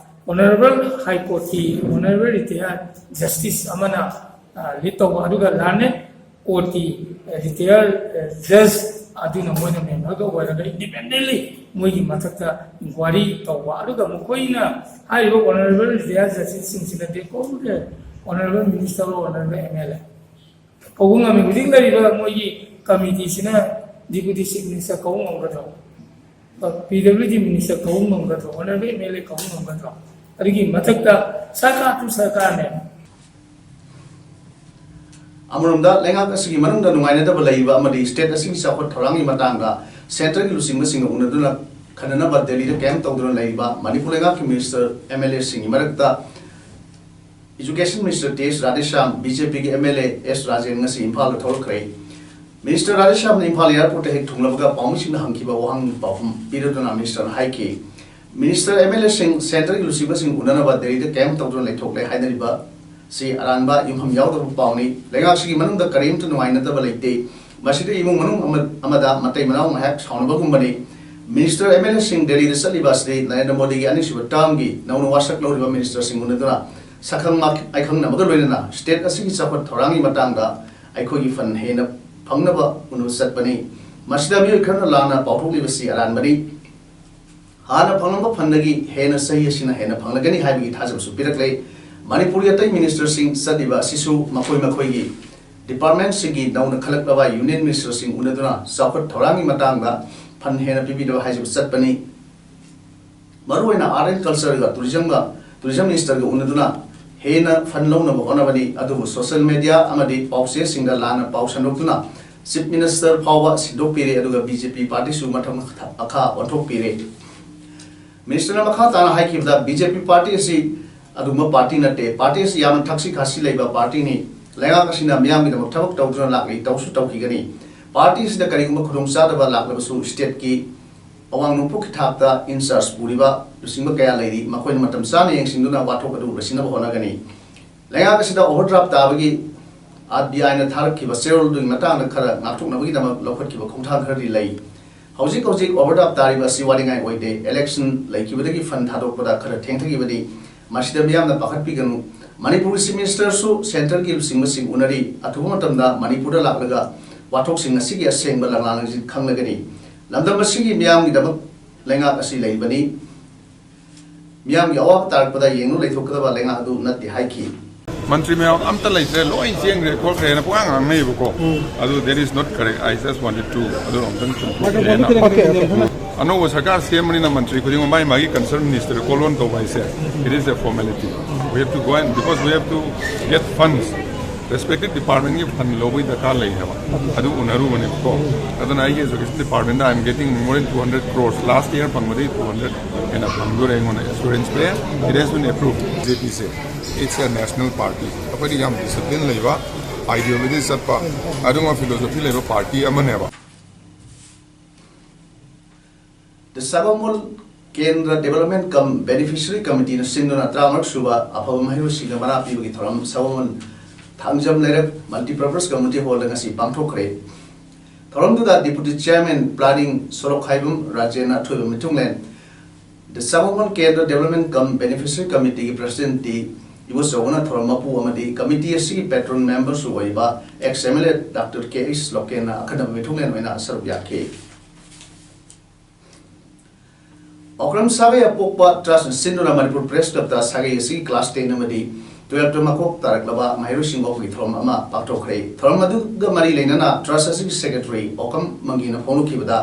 Honorable High Courtꯀꯤ Honorable Retired Justice ꯑꯃꯅ ꯂꯤꯠ ꯇꯧꯕ, ꯑꯗꯨꯒ Learned Courtꯀꯤ Retired Judge ꯑꯗꯨꯅ ꯃꯣꯏꯅ ꯃꯦꯝꯕꯔꯒ ꯑꯣꯏꯔꯒ independently ꯃꯣꯏꯒꯤ ꯃꯊꯛꯇ inquiry ꯇꯧꯕ, ꯑꯗꯨꯒ ꯃꯈꯣꯏꯅ ꯍꯥꯏꯔꯤꯕ Honorable Retired Justiceꯁꯤꯡꯁꯤꯅ they call the Honorable Minister or Honorable M L A ꯀꯧꯕ ꯉꯝꯃꯤ꯫ ꯍꯧꯖꯤꯛ ꯂꯩꯔꯤꯕ ꯃꯣꯏꯒꯤ committeeꯁꯤꯅ Deputy Chief Minister ꯀꯧꯕ ꯉꯝꯒꯗ꯭ꯔꯣ? ꯄꯤ ꯗꯕ꯭ꯂꯤꯎ ꯗꯤ Minister ꯀꯧꯕ ꯉꯝꯒꯗ꯭ꯔꯣ? Honorable M L A ꯀꯧꯕ ꯉꯝꯒꯗ꯭ꯔꯣ? ꯑꯗꯨꯒꯤ ꯃꯊꯛꯇ ꯁꯔꯀꯥꯔ ꯇꯨ ꯁꯔꯀꯥꯔꯅꯦ꯫ ꯑꯃꯔꯣꯝꯗ, ꯂꯩꯉꯥꯛ ꯑꯁꯤꯒꯤ ꯃꯅꯨꯡꯗ ꯅꯨꯡꯉꯥꯏꯅꯗꯕ ꯂꯩꯔꯤꯕ ꯑꯃꯗꯤ state ꯑꯁꯤꯒꯤ ꯆꯥꯎꯈꯠ ꯊꯧꯔꯥꯡꯒꯤ ꯃꯇꯥꯡꯗ centreꯒꯤ ꯂꯨꯆꯤꯡꯕꯁꯤꯡꯒ ꯎꯅꯗꯨꯅ ꯈꯟꯅꯅꯕ ꯗꯦꯜꯂꯤꯗ camp ꯇꯧꯗꯨꯅ ꯂꯩꯔꯤꯕ ꯃꯅꯤꯄꯨꯔ ꯂꯩꯉꯥꯛꯀꯤ Minister, M L Aꯁꯤꯡꯒꯤ ꯃꯔꯛꯇ Education Minister T H Radheshyam, B J Pꯒꯤ M L A S Rajen ꯉꯁꯤ ꯏꯝꯐꯥꯜꯗ ꯊꯣꯛꯂꯛꯈ꯭ꯔꯦ꯫ Minister Radheshyamꯅ ꯏꯝꯐꯥꯜ airportꯇ ꯍꯦꯛ ꯊꯨꯡꯂꯕꯒ ꯄꯥꯎꯃꯤꯁꯤꯡꯗ ꯍꯪꯈꯤꯕ ꯋꯥꯍꯪ ꯄꯥꯎꯈꯨꯝ ꯄꯤꯔꯗꯨꯅ Ministerꯅ ꯍꯥꯏꯈꯤ, Minister, M L Aꯁꯤꯡ, centreꯒꯤ ꯂꯨꯆꯤꯡꯕꯁꯤꯡ ꯎꯅꯅꯕ ꯗꯦꯜꯂꯤꯗ camp ꯇꯧꯗꯨꯅ ꯂꯩꯊꯣꯛꯂꯦ ꯍꯥꯏꯅꯔꯤꯕ ꯁꯤ ꯑꯔꯥꯟꯕ, ꯌꯨꯝꯐꯝ ꯌꯥꯎꯗꯕ ꯄꯥꯎꯅꯤ꯫ ꯂꯩꯉꯥꯛꯁꯤꯒꯤ ꯃꯅꯨꯡꯗ ꯀꯔꯤꯝꯇ ꯅꯨꯡꯉꯥꯏꯅꯗꯕ ꯂꯩꯇꯦ꯫ ꯃꯁꯤꯗ ꯏꯃꯨꯡ ꯃꯅꯨꯡ ꯑꯃ-, ꯑꯃꯗ ꯃꯇꯩ ꯃꯅꯥꯎ ꯉꯥꯏꯍꯥꯛ ꯁꯥꯎꯅꯕꯒꯨꯝꯕꯅꯤ꯫ Minister, M L Aꯁꯤꯡ ꯗꯦꯜꯂꯤꯗ ꯆꯠꯂꯤꯕ ꯑꯁꯤꯗꯤ ꯅꯔꯦꯟꯗ꯭ꯔ ꯃꯣꯗꯤꯒꯤ ꯑꯅꯤꯁꯨꯕ termꯒꯤ ꯅꯧꯅ ꯋꯥꯁꯛ ꯂꯧꯔꯤꯕ ministerꯁꯤꯡ ꯎꯅꯗꯨꯅ ꯁꯛꯈꯪ ꯃꯥꯏ-, ꯃꯥꯏꯈꯪꯅꯕꯒ ꯂꯣꯏꯅꯅ state ꯑꯁꯤꯒꯤ ꯆꯥꯎꯈꯠ ꯊꯧꯔꯥꯡꯒꯤ ꯃꯇꯥꯡꯗ ꯑꯩꯈꯣꯏꯒꯤ fund ꯍꯦꯟꯅ ꯐꯪꯅꯕ ꯎꯅꯕ ꯆꯠꯄꯅꯤ꯫ ꯃꯁꯤꯗ ꯃꯤꯑꯣꯏ ꯈꯔꯅ ꯂꯥꯟꯅ ꯄꯥꯎꯊꯣꯛꯂꯤꯕꯁꯤ ꯑꯔꯥꯟꯕꯅꯤ꯫ ꯍꯥꯟꯅ ꯐꯪꯂꯝꯕ fundꯗꯒꯤ ꯍꯦꯟꯅ ꯆꯍꯤ ꯑꯁꯤꯅ ꯍꯦꯟꯅ ꯐꯪꯂꯒꯅꯤ ꯍꯥꯏꯕꯒꯤ ꯊꯥꯖꯕꯁꯨ ꯄꯤꯔꯛꯂꯦ꯫ ꯃꯅꯤꯄꯨꯔꯒꯤ ꯑꯇꯩ ministerꯁꯤꯡ ꯆꯠꯂꯤꯕ ꯑꯁꯤꯁꯨ ꯃꯈꯣꯏ ꯃꯈꯣꯏꯒꯤ departmentꯁꯤꯡꯒꯤ ꯅꯧꯅ ꯈꯜꯂꯛꯂꯕ union ministerꯁꯤꯡ ꯎꯅꯗꯨꯅ ꯆꯥꯎꯈꯠ ꯊꯧꯔꯥꯡꯒꯤ ꯃꯇꯥꯡꯗ fund ꯍꯦꯟꯅ ꯄꯤꯕꯤꯅꯕ ꯍꯥꯏꯖꯕ ꯆꯠꯄꯅꯤ꯫ ꯃꯔꯨꯑꯣꯏꯅ Art and Cultureꯒ Tourismꯒ, Tourism ministerꯒ ꯎꯅꯗꯨꯅ ꯍꯦꯟꯅ fund ꯂꯧꯅꯕ ꯍꯣꯠꯅꯕꯅꯤ꯫ ꯑꯗꯨꯕꯨ social media ꯑꯃꯗꯤ ꯄꯥꯎꯆꯦꯁꯤꯡꯗ ꯂꯥꯟꯅ ꯄꯥꯎ ꯁꯟꯗꯣꯛꯇꯨꯅ Chief Minister ꯐꯥꯎꯕ ꯁꯤꯟꯗꯣꯛꯄꯤꯔꯦ, ꯑꯗꯨꯒ B J P partyꯁꯨ ꯃꯊꯪ ꯃꯈꯥ ꯑꯣꯟꯊꯣꯛꯄꯤꯔꯦ꯫ Ministerꯅ ꯃꯈꯥ ꯇꯥꯅ ꯍꯥꯏꯈꯤꯕꯗ, B J P party ꯑꯁꯤ ꯑꯗꯨꯒꯨꯝꯕ party ꯅꯠꯇꯦ꯫ Party ꯑꯁꯤ ꯌꯥꯝꯅ ꯊꯛꯁꯤ ꯈꯥꯁꯤ ꯂꯩꯕ partyꯅꯤ꯫ ꯂꯩꯉꯥꯛ ꯑꯁꯤꯅ ꯃꯤꯌꯥꯝꯒꯤꯗꯃꯛ ꯊꯕꯛ ꯇꯧꯗꯨꯅ ꯂꯥꯛꯂꯤ, ꯇꯧꯁꯨ ꯇꯧꯈꯤꯒꯅꯤ꯫ Party ꯑꯁꯤꯗ ꯀꯔꯤꯒꯨꯝꯕ ꯈꯨꯗꯣꯡꯆꯥꯗꯕ ꯂꯥꯛꯂꯕꯁꯨ stateꯀꯤ ꯑꯋꯥꯡ ꯅꯣꯡꯄꯣꯛꯀꯤ ꯊꯥꯛꯇ in charge ꯄꯨꯔꯤꯕ ꯂꯨꯆꯤꯡꯕ ꯀꯌꯥ ꯂꯩꯔꯤ, ꯃꯈꯣꯏꯅ ꯃꯇꯝ ꯆꯥꯅ ꯌꯦꯡꯁꯤꯟꯗꯨꯅ ꯋꯥꯊꯣꯛ ꯑꯗꯨ ꯂꯣꯏꯁꯤꯟꯅꯕ ꯍꯣꯠꯅꯒꯅꯤ꯫ ꯂꯩꯉꯥꯛ ꯑꯁꯤꯗ overdraft ꯇꯥꯕꯒꯤ R B Iꯅ ꯊꯥꯔꯛꯈꯤꯕ ꯆꯦꯔꯣꯜ ꯑꯗꯨꯒꯤ ꯃꯇꯥꯡꯗ ꯈꯔ ꯉꯥꯛꯊꯣꯛꯅꯕꯒꯤꯗꯃꯛ ꯂꯧꯈꯠꯈꯤꯕ ꯈꯣꯡꯊꯥꯡ ꯈꯔꯗꯤ ꯂꯩ꯫ ꯍꯧꯖꯤꯛ ꯍꯧꯖꯤꯛ ꯑꯣꯚꯔꯗ꯭ꯔꯥꯐ ꯇꯥꯔꯤꯕ ꯑꯁꯤ ꯋꯥꯅꯤꯡꯉꯥꯏ ꯑꯣꯏꯗꯦ꯫ ꯏꯂꯦꯛꯁꯟ ꯂꯩꯈꯤꯕꯗꯒꯤ ꯐꯟ ꯊꯥꯗꯣꯛꯄꯗ ꯈꯔ ꯊꯦꯡꯊꯈꯤꯕꯅꯤ꯫ ꯃꯁꯤꯗ ꯃꯤꯌꯥꯝꯅ ꯄꯥꯈꯠꯄꯤꯒꯅꯨ꯫ ꯃꯅꯤꯄꯨꯔꯒꯤ ꯆꯤꯐ ꯃꯤꯅꯤꯁꯇꯔꯁꯨ ꯁꯦꯟꯇꯔꯒꯤ ꯂꯨꯆꯤꯡꯕꯁꯤꯡ ꯎꯅꯔꯤ꯫ ꯑꯊꯨꯕ ꯃꯇꯝꯗ ꯃꯅꯤꯄꯨꯔꯗ ꯂꯥꯛꯂꯒ ꯋꯥꯊꯣꯛꯁꯤꯡ ꯑꯁꯤꯒꯤ ꯑꯁꯦꯡꯕ ꯂꯪꯂꯥ ꯂꯪꯖꯤꯠ ꯈꯪꯂꯒꯅꯤ꯫ ꯂꯝꯗꯝ ꯑꯁꯤꯒꯤ ꯃꯤꯌꯥꯝꯒꯤꯗꯃꯛ ꯂꯩꯉꯥꯛ ꯑꯁꯤ ꯂꯩꯕꯅꯤ꯫ ꯃꯤꯌꯥꯝꯒꯤ ꯑꯋꯥꯕ ꯇꯥꯔꯛꯄꯗ ꯌꯦꯡꯗꯨꯅ ꯂꯩꯊꯣꯛꯀꯗꯕ ꯂꯩꯉꯥꯛ ꯑꯗꯨ ꯅꯠꯇꯦ ꯍꯥꯏꯈꯤ꯫ ꯃꯟꯇ꯭ꯔꯤ ꯃꯌꯥꯝ ꯑꯝꯇ ꯂꯩꯇ꯭ꯔꯦ, ꯂꯣꯏ ꯆꯦꯟꯈ꯭ꯔꯦ ꯈꯣꯠꯈ꯭ꯔꯦꯅ ꯄꯨꯡꯉꯥꯡ ꯉꯥꯡꯅꯩꯕꯀꯣ꯫ ꯑꯗꯨ that is not correct. I just wanted to ꯑꯗꯨ ꯑꯝꯇꯪ ꯆꯨꯝꯊꯣꯛꯈꯤꯒꯦꯅ꯫ ꯑꯅꯧꯕ ꯁꯔꯀꯥꯔ ꯁꯦꯝꯕꯅꯤꯅ ꯃꯟꯇ꯭ꯔꯤ ꯈꯨꯗꯤꯡꯃꯛ ꯃꯥꯒꯤ ꯃꯥꯒꯤ concerned minister call on ꯇꯧꯕ ꯍꯥꯏꯁꯦ, it is a formality. We have to go and because we have to get funds. Respective departmentꯀꯤ ꯐꯟ ꯂꯧꯕꯒꯤ ꯗꯔꯀꯥꯔ ꯂꯩ ꯍꯥꯏꯕ꯫ ꯑꯗꯨ ꯎꯅꯔꯨꯕꯅꯦꯕꯀꯣ꯫ ꯑꯗꯨꯅ ꯑꯩꯒꯤ education departmentꯗ I am getting more than two hundred crores. Last year ꯐꯪꯕꯗꯒꯤ two hundred ꯍꯦꯟꯅ ꯐꯪꯗꯣꯔꯦ ꯑꯩꯉꯣꯟꯗ assurance ꯄꯤꯔꯦ꯫ It has been approved. BJPꯁꯦ, it's a national party. ꯑꯩꯈꯣꯏꯗꯤ ꯌꯥꯝ discipline ꯂꯩꯕ, ideology ꯆꯠꯄ, ꯑꯗꯨꯒꯨꯝꯕ philosophy ꯂꯩꯕ party ꯑꯃꯅꯦꯕ꯫ The ꯁꯒꯣꯜꯕꯟ ꯀꯦꯟꯗ꯭ꯔ Development cum Beneficiary Committeeꯅ ꯁꯤꯟꯗꯨꯅ ꯇꯔꯥꯃꯔꯛ ꯁꯨꯕ ꯑꯐꯕ ꯃꯍꯩꯔꯣꯏꯁꯤꯡꯗ ꯃꯅꯥ ꯄꯤꯕꯒꯤ ꯊꯧꯔꯝ ꯁꯒꯣꯜꯕꯟ ꯊꯥꯡꯖꯝ ꯂꯩꯔꯛ Multipurpose Community Hallꯗ ꯉꯁꯤ ꯄꯥꯡꯊꯣꯛꯈ꯭ꯔꯦ꯫ ꯊꯧꯔꯝꯗꯨꯗ Deputy Chairman Planning ꯁꯣꯔꯣꯛꯈꯥꯏꯕꯝ ꯔꯥꯖꯦꯟꯅ ꯑꯊꯣꯏꯕ ꯃꯤꯊꯨꯡꯂꯦꯟ, The ꯁꯒꯣꯜꯕꯟ ꯀꯦꯟꯗ꯭ꯔ Development cum Beneficiary Committeeꯒꯤ President ꯏꯕꯣꯆꯧꯕꯅ ꯊꯧꯔꯝ ꯃꯄꯨ ꯑꯃꯗꯤ committee ꯑꯁꯤꯒꯤ patron memberꯁꯨ ꯑꯣꯏꯕ ex MLA Doctor ꯀꯦ ꯑꯩꯆ ꯂꯣꯀꯦꯟꯅ ꯑꯈꯟꯅꯕ ꯃꯤꯊꯨꯡꯂꯦꯟ ꯑꯣꯏꯅ ꯁꯔꯨꯛ ꯌꯥꯈꯤ꯫ ꯑꯣꯀ꯭ꯔꯝ ꯁꯥꯒꯩ ꯑꯄꯣꯛꯄ Trustꯅ ꯁꯤꯟꯗꯨꯅ ꯃꯅꯤꯄꯨꯔ Press Clubꯇ ꯁꯥꯒꯩ ꯑꯁꯤꯒꯤ class ten ꯑꯃꯗꯤ twelveꯇ ꯃꯀꯣꯛ ꯇꯥꯔꯛꯂꯕ ꯃꯍꯩꯔꯣꯏꯁꯤꯡ ꯉꯥꯛꯄꯒꯤ ꯊꯧꯔꯝ ꯑꯃ ꯄꯥꯡꯊꯣꯛꯈ꯭ꯔꯦ꯫ ꯊꯧꯔꯝ ꯑꯗꯨꯒ ꯃꯔꯤ ꯂꯩꯅꯅ Trust ꯑꯁꯤꯒꯤ Secretary ꯑꯣꯀꯝ ꯃꯪꯒꯤꯅ ꯐꯣꯡꯗꯣꯛꯈꯤꯕꯗ,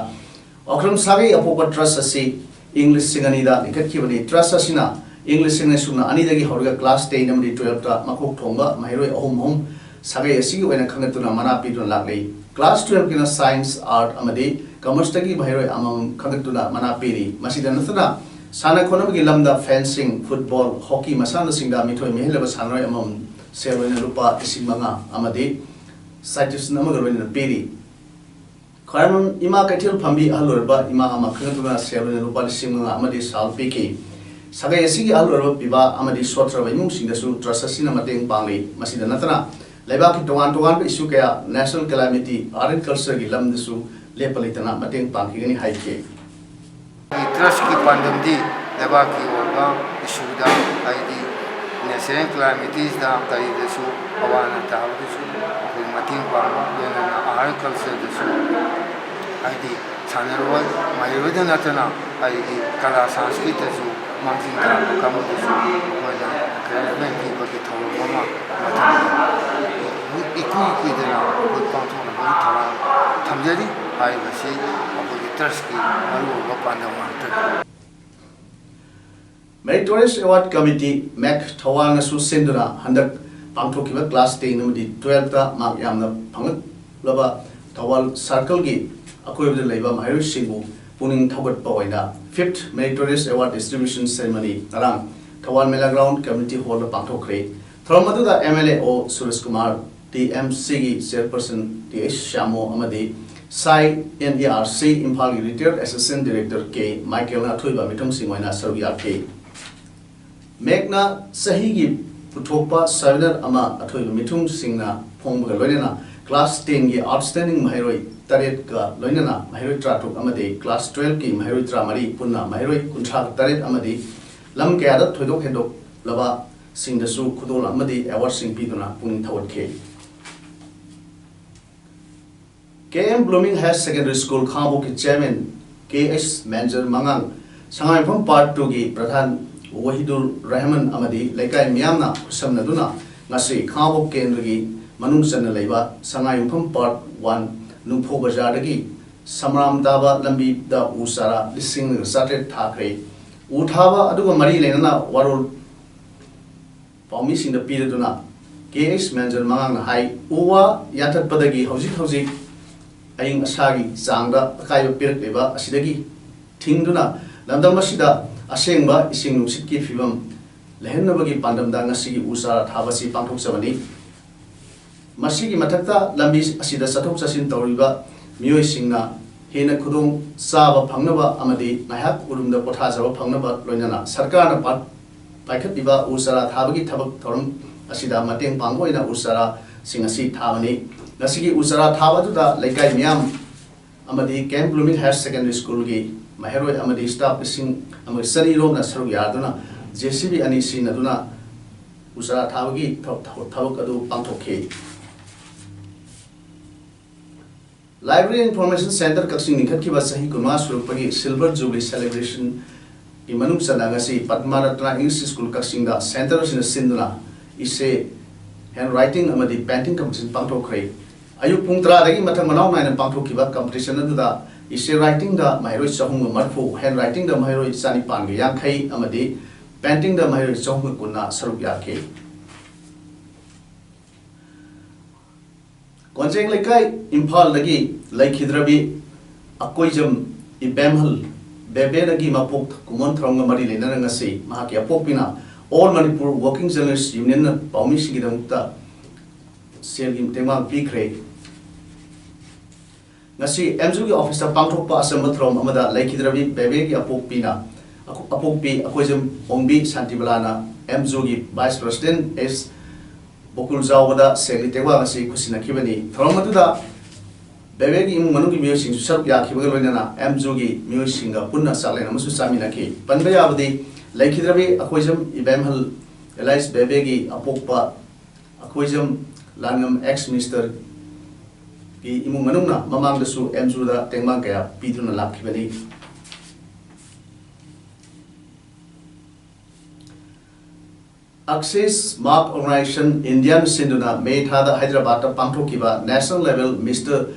ꯑꯣꯀ꯭ꯔꯝ ꯁꯥꯒꯩ ꯑꯄꯣꯛꯄ Trust ꯑꯁꯤ ꯏꯪ ꯂꯤꯁꯤꯡ ꯑꯅꯤꯗ ꯂꯤꯡꯈꯠꯈꯤꯕꯅꯤ꯫ Trust ꯑꯁꯤꯅ ꯏꯪ ꯂꯤꯁꯤꯡ ꯑꯅꯤ ꯁꯨꯞꯅ ꯑꯅꯤꯗꯒꯤ ꯍꯧꯔꯒ class ten ꯑꯃꯗꯤ twelveꯇ ꯃꯀꯣꯛ ꯊꯣꯡꯕ ꯃꯍꯩꯔꯣꯏ ꯑꯍꯨꯝ ꯑꯍꯨꯝ ꯁꯥꯒꯩ ꯑꯁꯤꯒꯤ ꯑꯣꯏꯅ ꯈꯟꯒꯠꯇꯨꯅ ꯃꯅꯥ ꯄꯤꯗꯨꯅ ꯂꯥꯛꯂꯤ꯫ Class twelveꯀꯤꯅ Science, Art ꯑꯃꯗꯤ Commerceꯇꯒꯤ ꯃꯍꯩꯔꯣꯏ ꯑꯃꯃꯝ ꯈꯟꯒꯠꯇꯨꯅ ꯃꯅꯥ ꯄꯤꯔꯤ꯫ ꯃꯁꯤꯗ ꯅꯠꯇꯅ ꯁꯥꯟꯅ ꯈꯣꯠꯅꯕꯒꯤ ꯂꯝꯗ fencing, football, hockey ꯃꯁꯥꯟꯅꯁꯤꯡꯗ ꯃꯤꯊꯣꯏ ꯃꯤꯍꯦꯜꯂꯕ ꯁꯥꯟꯅꯔꯣꯏ ꯑꯃꯃꯝ ꯁꯦꯜ ꯑꯣꯏꯅ ꯂꯨꯄꯥ ꯂꯤꯁꯤꯡ ꯃꯉꯥ ꯑꯃꯗꯤ citation ꯑꯃꯒ ꯂꯣꯏꯅꯅ ꯄꯤꯔꯤ꯫ ꯈ꯭ꯋꯥꯏꯔꯝꯕꯝ ꯏꯃꯥ ꯀꯩꯊꯦꯜ ꯐꯝꯕꯤ ꯑꯍꯜ ꯑꯣꯏꯔꯕ ꯏꯃꯥ ꯑꯃ ꯈꯟꯒꯠꯇꯨꯅ ꯁꯦꯜ ꯑꯣꯏꯅ ꯂꯨꯄꯥ ꯂꯤꯁꯤꯡ ꯃꯉꯥ ꯑꯃꯗꯤ ꯁꯥꯜ ꯄꯤꯈꯤ꯫ ꯁꯥꯒꯩ ꯑꯁꯤꯒꯤ ꯑꯍꯜ ꯑꯣꯏꯔꯕ ꯄꯤꯕꯥ ꯑꯃꯗꯤ ꯁꯣꯠꯊꯔꯕ ꯏꯃꯨꯡꯁꯤꯡꯗꯁꯨ Trust ꯑꯁꯤꯅ ꯃꯇꯦꯡ ꯄꯥꯡꯂꯤ꯫ ꯃꯁꯤꯗ ꯅꯠꯇꯅ ꯂꯩꯕꯥꯛꯀꯤ ꯇꯣꯉꯥꯟ ꯇꯣꯉꯥꯟꯕ issue ꯀꯌꯥ, National Calamity, Art and Cultureꯒꯤ ꯂꯝꯗꯁꯨ ꯂꯦꯞꯄ ꯂꯩꯇꯅ ꯃꯇꯦꯡ ꯄꯥꯡꯈꯤꯒꯅꯤ ꯍꯥꯏꯈꯤ꯫ ꯇ꯭ꯔꯁꯀꯤ ꯄꯥꯟꯗꯝꯗꯤ ꯂꯩꯕꯥꯛꯀꯤ ꯑꯣꯏꯕ ꯏꯁꯨꯗ, ꯍꯥꯏꯗꯤ ꯅꯦꯆꯔꯦꯜ ꯀꯦꯂꯥꯃꯤꯇꯤꯁꯇ ꯀꯔꯤꯗꯁꯨ ꯑꯋꯥ ꯑꯅꯥ ꯇꯥꯕꯗꯁꯨ ꯑꯩꯈꯣꯏ ꯃꯇꯦꯡ ꯄꯥꯡꯕ, ꯂꯣꯏꯅꯅ ꯑꯥꯔꯠ ꯀꯜꯆꯔꯗꯁꯨ, ꯍꯥꯏꯗꯤ ꯁꯥꯟꯅꯔꯣꯏ ꯃꯍꯩꯔꯣꯏꯗ ꯅꯠꯇꯅ ꯍꯥꯏꯗꯤ ꯀꯂꯥ ꯁꯪꯁꯀ꯭ꯔꯤꯠꯇꯁꯨ ꯃꯥꯡꯖꯤꯜ ꯊꯥꯕ ꯀꯥꯡꯕꯨꯗꯁꯨ ꯑꯩꯈꯣꯏꯅ ꯑꯦꯟꯀꯔꯦꯖꯃꯦꯟ ꯄꯤꯕꯒꯤ ꯊꯧꯔꯝ ꯑꯃ ꯃꯊꯪ ꯏꯀꯨꯏ ꯀꯨꯏꯗꯅ ꯑꯩꯈꯣꯏ ꯄꯥꯡꯊꯣꯛꯅꯕꯒꯤ ꯊꯧꯔꯥꯡ ꯊꯝꯖꯔꯤ꯫ ꯍꯥꯏꯔꯤꯕꯁꯤ ꯑꯩꯈꯣꯏꯒꯤ ꯇ꯭ꯔꯁꯀꯤ ꯃꯔꯨꯑꯣꯏꯕ ꯄꯥꯟꯗꯝ ꯉꯥꯛꯇꯅꯤ꯫ Meritorious Award Committee, ꯃꯦꯛ, ꯊꯧꯕꯥꯜꯅꯁꯨ ꯁꯤꯟꯗꯨꯅ ꯍꯟꯗꯛ ꯄꯥꯡꯊꯣꯛꯈꯤꯕ ꯀ꯭ꯂꯥꯁ ꯇꯦꯟ ꯑꯃꯗꯤ ꯇꯨꯋꯦꯜꯐꯇ ꯃꯥꯔꯛ ꯌꯥꯝꯅ ꯐꯪꯂꯛꯂꯕ ꯊꯧꯕꯥꯜ ꯁꯥꯔꯀꯜꯒꯤ ꯑꯀꯣꯏꯕꯗ ꯂꯩꯕ ꯃꯍꯩꯔꯣꯏꯁꯤꯡꯕꯨ ꯄꯨꯛꯅꯤꯡ ꯊꯧꯒꯠꯄ ꯑꯣꯏꯅ Fifth Meritorious Award Distribution Ceremony ꯉꯔꯥꯡ ꯊꯧꯕꯥꯜ ꯃꯦꯂꯥ ꯒ꯭ꯔꯥꯎꯟ ꯀꯝꯃ꯭ꯌꯨꯅꯤꯇꯤ ꯍꯣꯜꯗ ꯄꯥꯡꯊꯣꯛꯈ꯭ꯔꯦ꯫ ꯊꯧꯔꯝ ꯑꯗꯨꯗ ꯑꯦꯝ ꯑꯦꯜ ꯑꯦ ꯑꯣ ꯁꯨꯔꯦꯁ ꯀꯨꯃꯥꯔ, ꯇꯤ ꯑꯦꯝ ꯁꯤꯒꯤ ꯆꯦꯌꯔꯄꯔꯁꯟ ꯇꯤ ꯑꯩꯆ ꯁ꯭ꯌꯥꯃꯣ ꯑꯃꯗꯤ ꯁꯥꯏ ꯑꯦꯟ ꯏ ꯑꯥꯔ ꯁꯤ ꯏꯝꯐꯥꯜꯒꯤ ꯔꯤꯇꯥꯌꯔ ꯑꯦꯁꯤꯁꯇꯦꯟ ꯗꯤꯔꯦꯛꯇꯔ ꯀꯦ ꯃꯥꯏꯀꯦꯜꯅ ꯑꯊꯣꯏꯕ ꯃꯤꯊꯨꯡꯁꯤꯡ ꯑꯣꯏꯅ ꯁꯔꯨꯛ ꯌꯥꯈꯤ꯫ ꯃꯦꯛꯅ ꯆꯍꯤꯒꯤ ꯄꯨꯊꯣꯛꯄ ꯁꯕꯦꯅꯔ ꯑꯃ ꯑꯊꯣꯏꯕ ꯃꯤꯊꯨꯡꯁꯤꯡꯅ ꯐꯣꯡꯕꯒ ꯂꯣꯏꯅꯅ ꯀ꯭ꯂꯥꯁ ꯇꯦꯟꯒꯤ ꯑꯥꯎꯠꯁ꯭ꯇꯦꯟꯗꯤꯡ ꯃꯍꯩꯔꯣꯏ ꯇꯔꯦꯠꯀ ꯂꯣꯏꯅꯅ ꯃꯍꯩꯔꯣꯏ ꯇꯔꯥꯇꯔꯨꯛ ꯑꯃꯗꯤ ꯀ꯭ꯂꯥꯁ ꯇꯨꯋꯦꯜꯐꯀꯤ ꯃꯍꯩꯔꯣꯏ ꯇꯔꯥꯃꯔꯤ ꯄꯨꯟꯅ ꯃꯍꯩꯔꯣꯏ ꯀꯨꯟꯊ꯭ꯔꯥ ꯇꯔꯦꯠ ꯑꯃꯗꯤ ꯂꯝ ꯀꯌꯥꯗ ꯊꯣꯏꯗꯣꯛ ꯍꯦꯟꯗꯣꯛꯂꯕꯁꯤꯡꯗꯁꯨ ꯈꯨꯗꯣꯜ ꯑꯃꯗꯤ ꯑꯦꯋꯥꯔꯗꯁꯤꯡ ꯄꯤꯗꯨꯅ ꯄꯨꯛꯅꯤꯡ ꯊꯧꯒꯠꯈꯤ꯫ K M blooming higher secondary school ꯈꯥꯉꯕꯣꯛꯀꯤ ꯆꯤꯌꯔꯃꯦꯟ ꯀꯦ ꯑꯩꯆ ꯃꯦꯟꯖꯔ ꯃꯉꯥꯡ, ꯁꯉꯥꯏꯌꯨꯝꯐꯝ ꯄꯥꯔꯠ ꯇꯨꯒꯤ ꯄ꯭ꯔꯙꯥꯟ ꯋꯥꯍꯤꯗꯨꯔ ꯔꯍꯃꯟ ꯑꯃꯗꯤ ꯂꯩꯀꯥꯏ ꯃꯤꯌꯥꯝꯅ ꯈꯨꯠꯁꯝꯅꯗꯨꯅ ꯉꯁꯤ ꯈꯥꯉꯕꯣꯛ ꯀꯦꯟꯗ꯭ꯔꯒꯤ ꯃꯅꯨꯡ ꯆꯟꯅ ꯂꯩꯕ ꯁꯉꯥꯏꯌꯨꯝꯐꯝ ꯄꯥꯔꯠ ꯋꯥꯟ ꯅꯨꯡꯐꯧ ꯕꯖꯥꯔꯗꯒꯤ ꯁꯃꯔꯥꯝ ꯇꯥꯕ ꯂꯝꯕꯤꯗ ꯎ ꯆꯥꯔꯥ ꯂꯤꯁꯤꯡ ꯆꯥꯇ꯭ꯔꯦꯠ ꯊꯥꯈ꯭ꯔꯦ꯫ ꯎ ꯊꯥꯕ ꯑꯗꯨꯒ ꯃꯔꯤ ꯂꯩꯅꯅ ꯋꯥꯔꯣꯜ ꯄꯥꯎꯃꯤꯁꯤꯡꯗ ꯄꯤꯔꯗꯨꯅ ꯀꯦ ꯑꯩꯆ ꯃꯦꯟꯖꯔ ꯃꯉꯥꯡꯅ ꯍꯥꯏ, ꯎ ꯋꯥ ꯌꯥꯟꯊꯠꯄꯗꯒꯤ ꯍꯧꯖꯤꯛ ꯍꯧꯖꯤꯛ ꯑꯏꯪ ꯑꯁꯥꯒꯤ ꯆꯥꯡꯗ ꯑꯀꯥꯏꯕ ꯄꯤꯔꯛꯂꯤꯕ ꯑꯁꯤꯗꯒꯤ ꯊꯤꯡꯗꯨꯅ ꯂꯝꯗꯝ ꯑꯁꯤꯗ ꯑꯁꯦꯡꯕ ꯏꯁꯤꯡ ꯅꯨꯡꯁꯤꯠꯀꯤ ꯐꯤꯕꯝ ꯂꯩꯍꯟꯅꯕꯒꯤ ꯄꯥꯟꯗꯝꯗ ꯉꯁꯤꯒꯤ ꯎ ꯆꯥꯔꯥ ꯊꯥꯕ ꯑꯁꯤ ꯄꯥꯡꯊꯣꯛꯆꯕꯅꯤ꯫ ꯃꯁꯤꯒꯤ ꯃꯊꯛꯇ ꯂꯝꯕꯤ ꯑꯁꯤꯗ ꯆꯠꯊꯣꯛ ꯆꯠꯁꯤꯟ ꯇꯧꯔꯤꯕ ꯃꯤꯑꯣꯏꯁꯤꯡꯅ ꯍꯦꯟꯅ ꯈꯨꯗꯣꯡ ꯆꯥꯕ ꯐꯪꯅꯕ ꯑꯃꯗꯤ ꯉꯥꯏꯍꯥꯛ ꯎꯔꯨꯝꯗ ꯄꯣꯊꯥꯖꯕ ꯐꯪꯅꯕ ꯂꯣꯏꯅꯅ ꯁꯔꯀꯥꯔꯅ ꯄꯥ-, ꯄꯥꯏꯈꯠꯂꯤꯕ ꯎ ꯆꯥꯔꯥ ꯊꯥꯕꯒꯤ ꯊꯕꯛ ꯊꯧꯔꯝ ꯑꯁꯤꯗ ꯃꯇꯦꯡ ꯄꯥꯡꯕ ꯑꯣꯏꯅ ꯎ ꯆꯥꯔꯥꯁꯤꯡ ꯑꯁꯤ ꯊꯥꯕꯅꯤ꯫ ꯉꯁꯤꯒꯤ ꯎ ꯆꯥꯔꯥ ꯊꯥꯕ ꯑꯗꯨꯗ ꯂꯩꯀꯥꯏ ꯃꯤꯌꯥꯝ ꯑꯃꯗꯤ Camp Blooming Higher Secondary School ꯒꯤ ꯃꯍꯩꯔꯣꯏ ꯑꯃꯗꯤ staff ꯂꯤꯁꯤꯡ ꯑꯃꯒ ꯆꯅꯤ ꯔꯣꯝꯅ ꯁꯔꯨꯛ ꯌꯥꯗꯨꯅ J C B ꯑꯅꯤ ꯁꯤꯖꯤꯟꯅꯗꯨꯅ ꯎ ꯆꯥꯔꯥ ꯊꯥꯕꯒꯤ ꯊꯕꯛ, ꯊꯕꯛ ꯑꯗꯨ ꯄꯥꯡꯊꯣꯛꯈꯤ꯫ Library Information Centre ꯀꯛꯆꯤꯡ ꯂꯤꯡꯈꯠꯈꯤꯕ ꯆꯍꯤ ꯀꯨꯟꯃꯉꯥ ꯁꯨꯔꯛꯄꯒꯤ Silver Jubilee Celebration ꯒꯤ ꯃꯅꯨꯡ ꯆꯟꯅ ꯉꯁꯤ Padma Ratna English School ꯀꯛꯆꯤꯡꯗ centre ꯑꯁꯤꯅ ꯁꯤꯟꯗꯨꯅ essay, handwriting ꯑꯃꯗꯤ painting competition ꯄꯥꯡꯊꯣꯛꯈ꯭ꯔꯦ꯫ ꯑꯌꯨꯛ ꯄꯨꯡ ꯇꯔꯥꯗꯒꯤ ꯃꯊꯪ ꯃꯅꯥꯎ ꯅꯥꯏꯅ ꯄꯥꯡꯊꯣꯛꯈꯤꯕ competition ꯑꯗꯨꯗ essay writingꯗ ꯃꯍꯩꯔꯣꯏ ꯆꯍꯨꯝꯒ ꯃꯔꯤꯐꯨ, handwritingꯗ ꯃꯍꯩꯔꯣꯏ ꯆꯅꯤꯄꯥꯟꯒ ꯌꯥꯡꯈꯩ ꯑꯃꯗꯤ paintingꯗ ꯃꯍꯩꯔꯣꯏ ꯆꯍꯨꯝꯒ ꯀꯨꯟꯅ ꯁꯔꯨꯛ ꯌꯥꯈꯤ꯫ ꯀꯣꯟꯖꯦꯡ ꯂꯩꯀꯥꯏ, ꯏꯝꯐꯥꯜꯗꯒꯤ ꯂꯩꯈꯤꯗ꯭ꯔꯕꯤ ꯑꯀꯣꯏꯖꯝ ꯏꯕꯦꯝꯍꯜ ꯕꯦꯕꯦꯅꯒꯤ ꯃꯄꯣꯛ ꯀꯨꯝꯑꯣꯟ ꯊꯧꯔꯝꯒ ꯃꯔꯤ ꯂꯩꯅꯅ ꯉꯁꯤ ꯃꯍꯥꯛꯀꯤ ꯑꯄꯣꯛꯄꯤꯅ All Manipur Working Journalist Unionꯅ ꯄꯥꯎꯃꯤꯁꯤꯡꯒꯤꯗꯃꯛꯇ ꯁꯦꯜꯒꯤ ꯇꯦꯡꯕꯥꯡ ꯄꯤꯈ꯭ꯔꯦ꯫ ꯉꯁꯤ ꯑꯦꯝꯖꯨꯒꯤ ꯑꯣꯐꯤꯁꯇ ꯄꯥꯡꯊꯣꯛꯄ ꯑꯆꯝꯕ ꯊꯧꯔꯝ ꯑꯃꯗ ꯂꯩꯈꯤꯗ꯭ꯔꯕꯤ ꯕꯦꯕꯦꯒꯤ ꯑꯄꯣꯛꯄꯤꯅ, ꯑꯄꯣꯛꯄꯤ ꯑꯀꯣꯏꯖꯝ ꯑꯣꯡꯕꯤ ꯁꯥꯟꯇꯤꯕꯂꯥꯅ ꯑꯦꯝꯖꯨꯒꯤ vice president S ꯕꯣꯀꯨꯜꯖꯥꯎꯕꯗ ꯁꯦꯜꯒꯤ ꯇꯦꯡꯕꯥꯡ ꯑꯁꯤ ꯈꯨꯠꯁꯤꯟꯅꯈꯤꯕꯅꯤ꯫ ꯊꯧꯔꯝ ꯑꯗꯨꯗ ꯕꯦꯕꯦꯒꯤ ꯏꯃꯨꯡ ꯃꯅꯨꯡꯒꯤ ꯃꯤꯑꯣꯏꯁꯤꯡꯁꯨ ꯁꯔꯨꯛ ꯌꯥꯈꯤꯕꯒ ꯂꯣꯏꯅꯅ ꯑꯦꯝꯖꯨꯒꯤ ꯃꯤꯑꯣꯏꯁꯤꯡꯒ ꯄꯨꯟꯅ ꯆꯥꯛꯂꯦꯟ ꯑꯃꯁꯨ ꯆꯥꯃꯤꯟꯅꯈꯤ꯫ ꯄꯟꯕ ꯌꯥꯕꯗꯤ, ꯂꯩꯈꯤꯗ꯭ꯔꯕꯤ ꯑꯩꯈꯣꯏꯖꯝ ꯏꯕꯦꯝꯍꯜ ꯑꯦꯂꯥꯏꯁ ꯕꯦꯕꯦꯒꯤ ꯑꯄꯣꯛꯄ ꯑꯩꯈꯣꯏꯖꯝ ꯂꯥꯟꯉꯝ ex ministerꯒꯤ ꯏꯃꯨꯡ ꯃꯅꯨꯡꯅ ꯃꯃꯥꯡꯗꯁꯨ ꯑꯦꯝꯖꯨꯗ ꯇꯦꯡꯕꯥꯡ ꯀꯌꯥ ꯄꯤꯗꯨꯅ ꯂꯥꯛꯈꯤꯕꯅꯤ꯫ Axis Mark Organization Indiaꯅ ꯁꯤꯟꯗꯨꯅ ꯃꯦ ꯊꯥꯗ ꯍꯥꯏꯗ꯭ꯔꯕꯥꯗꯇ ꯄꯥꯡꯊꯣꯛꯈꯤꯕ National Level Mister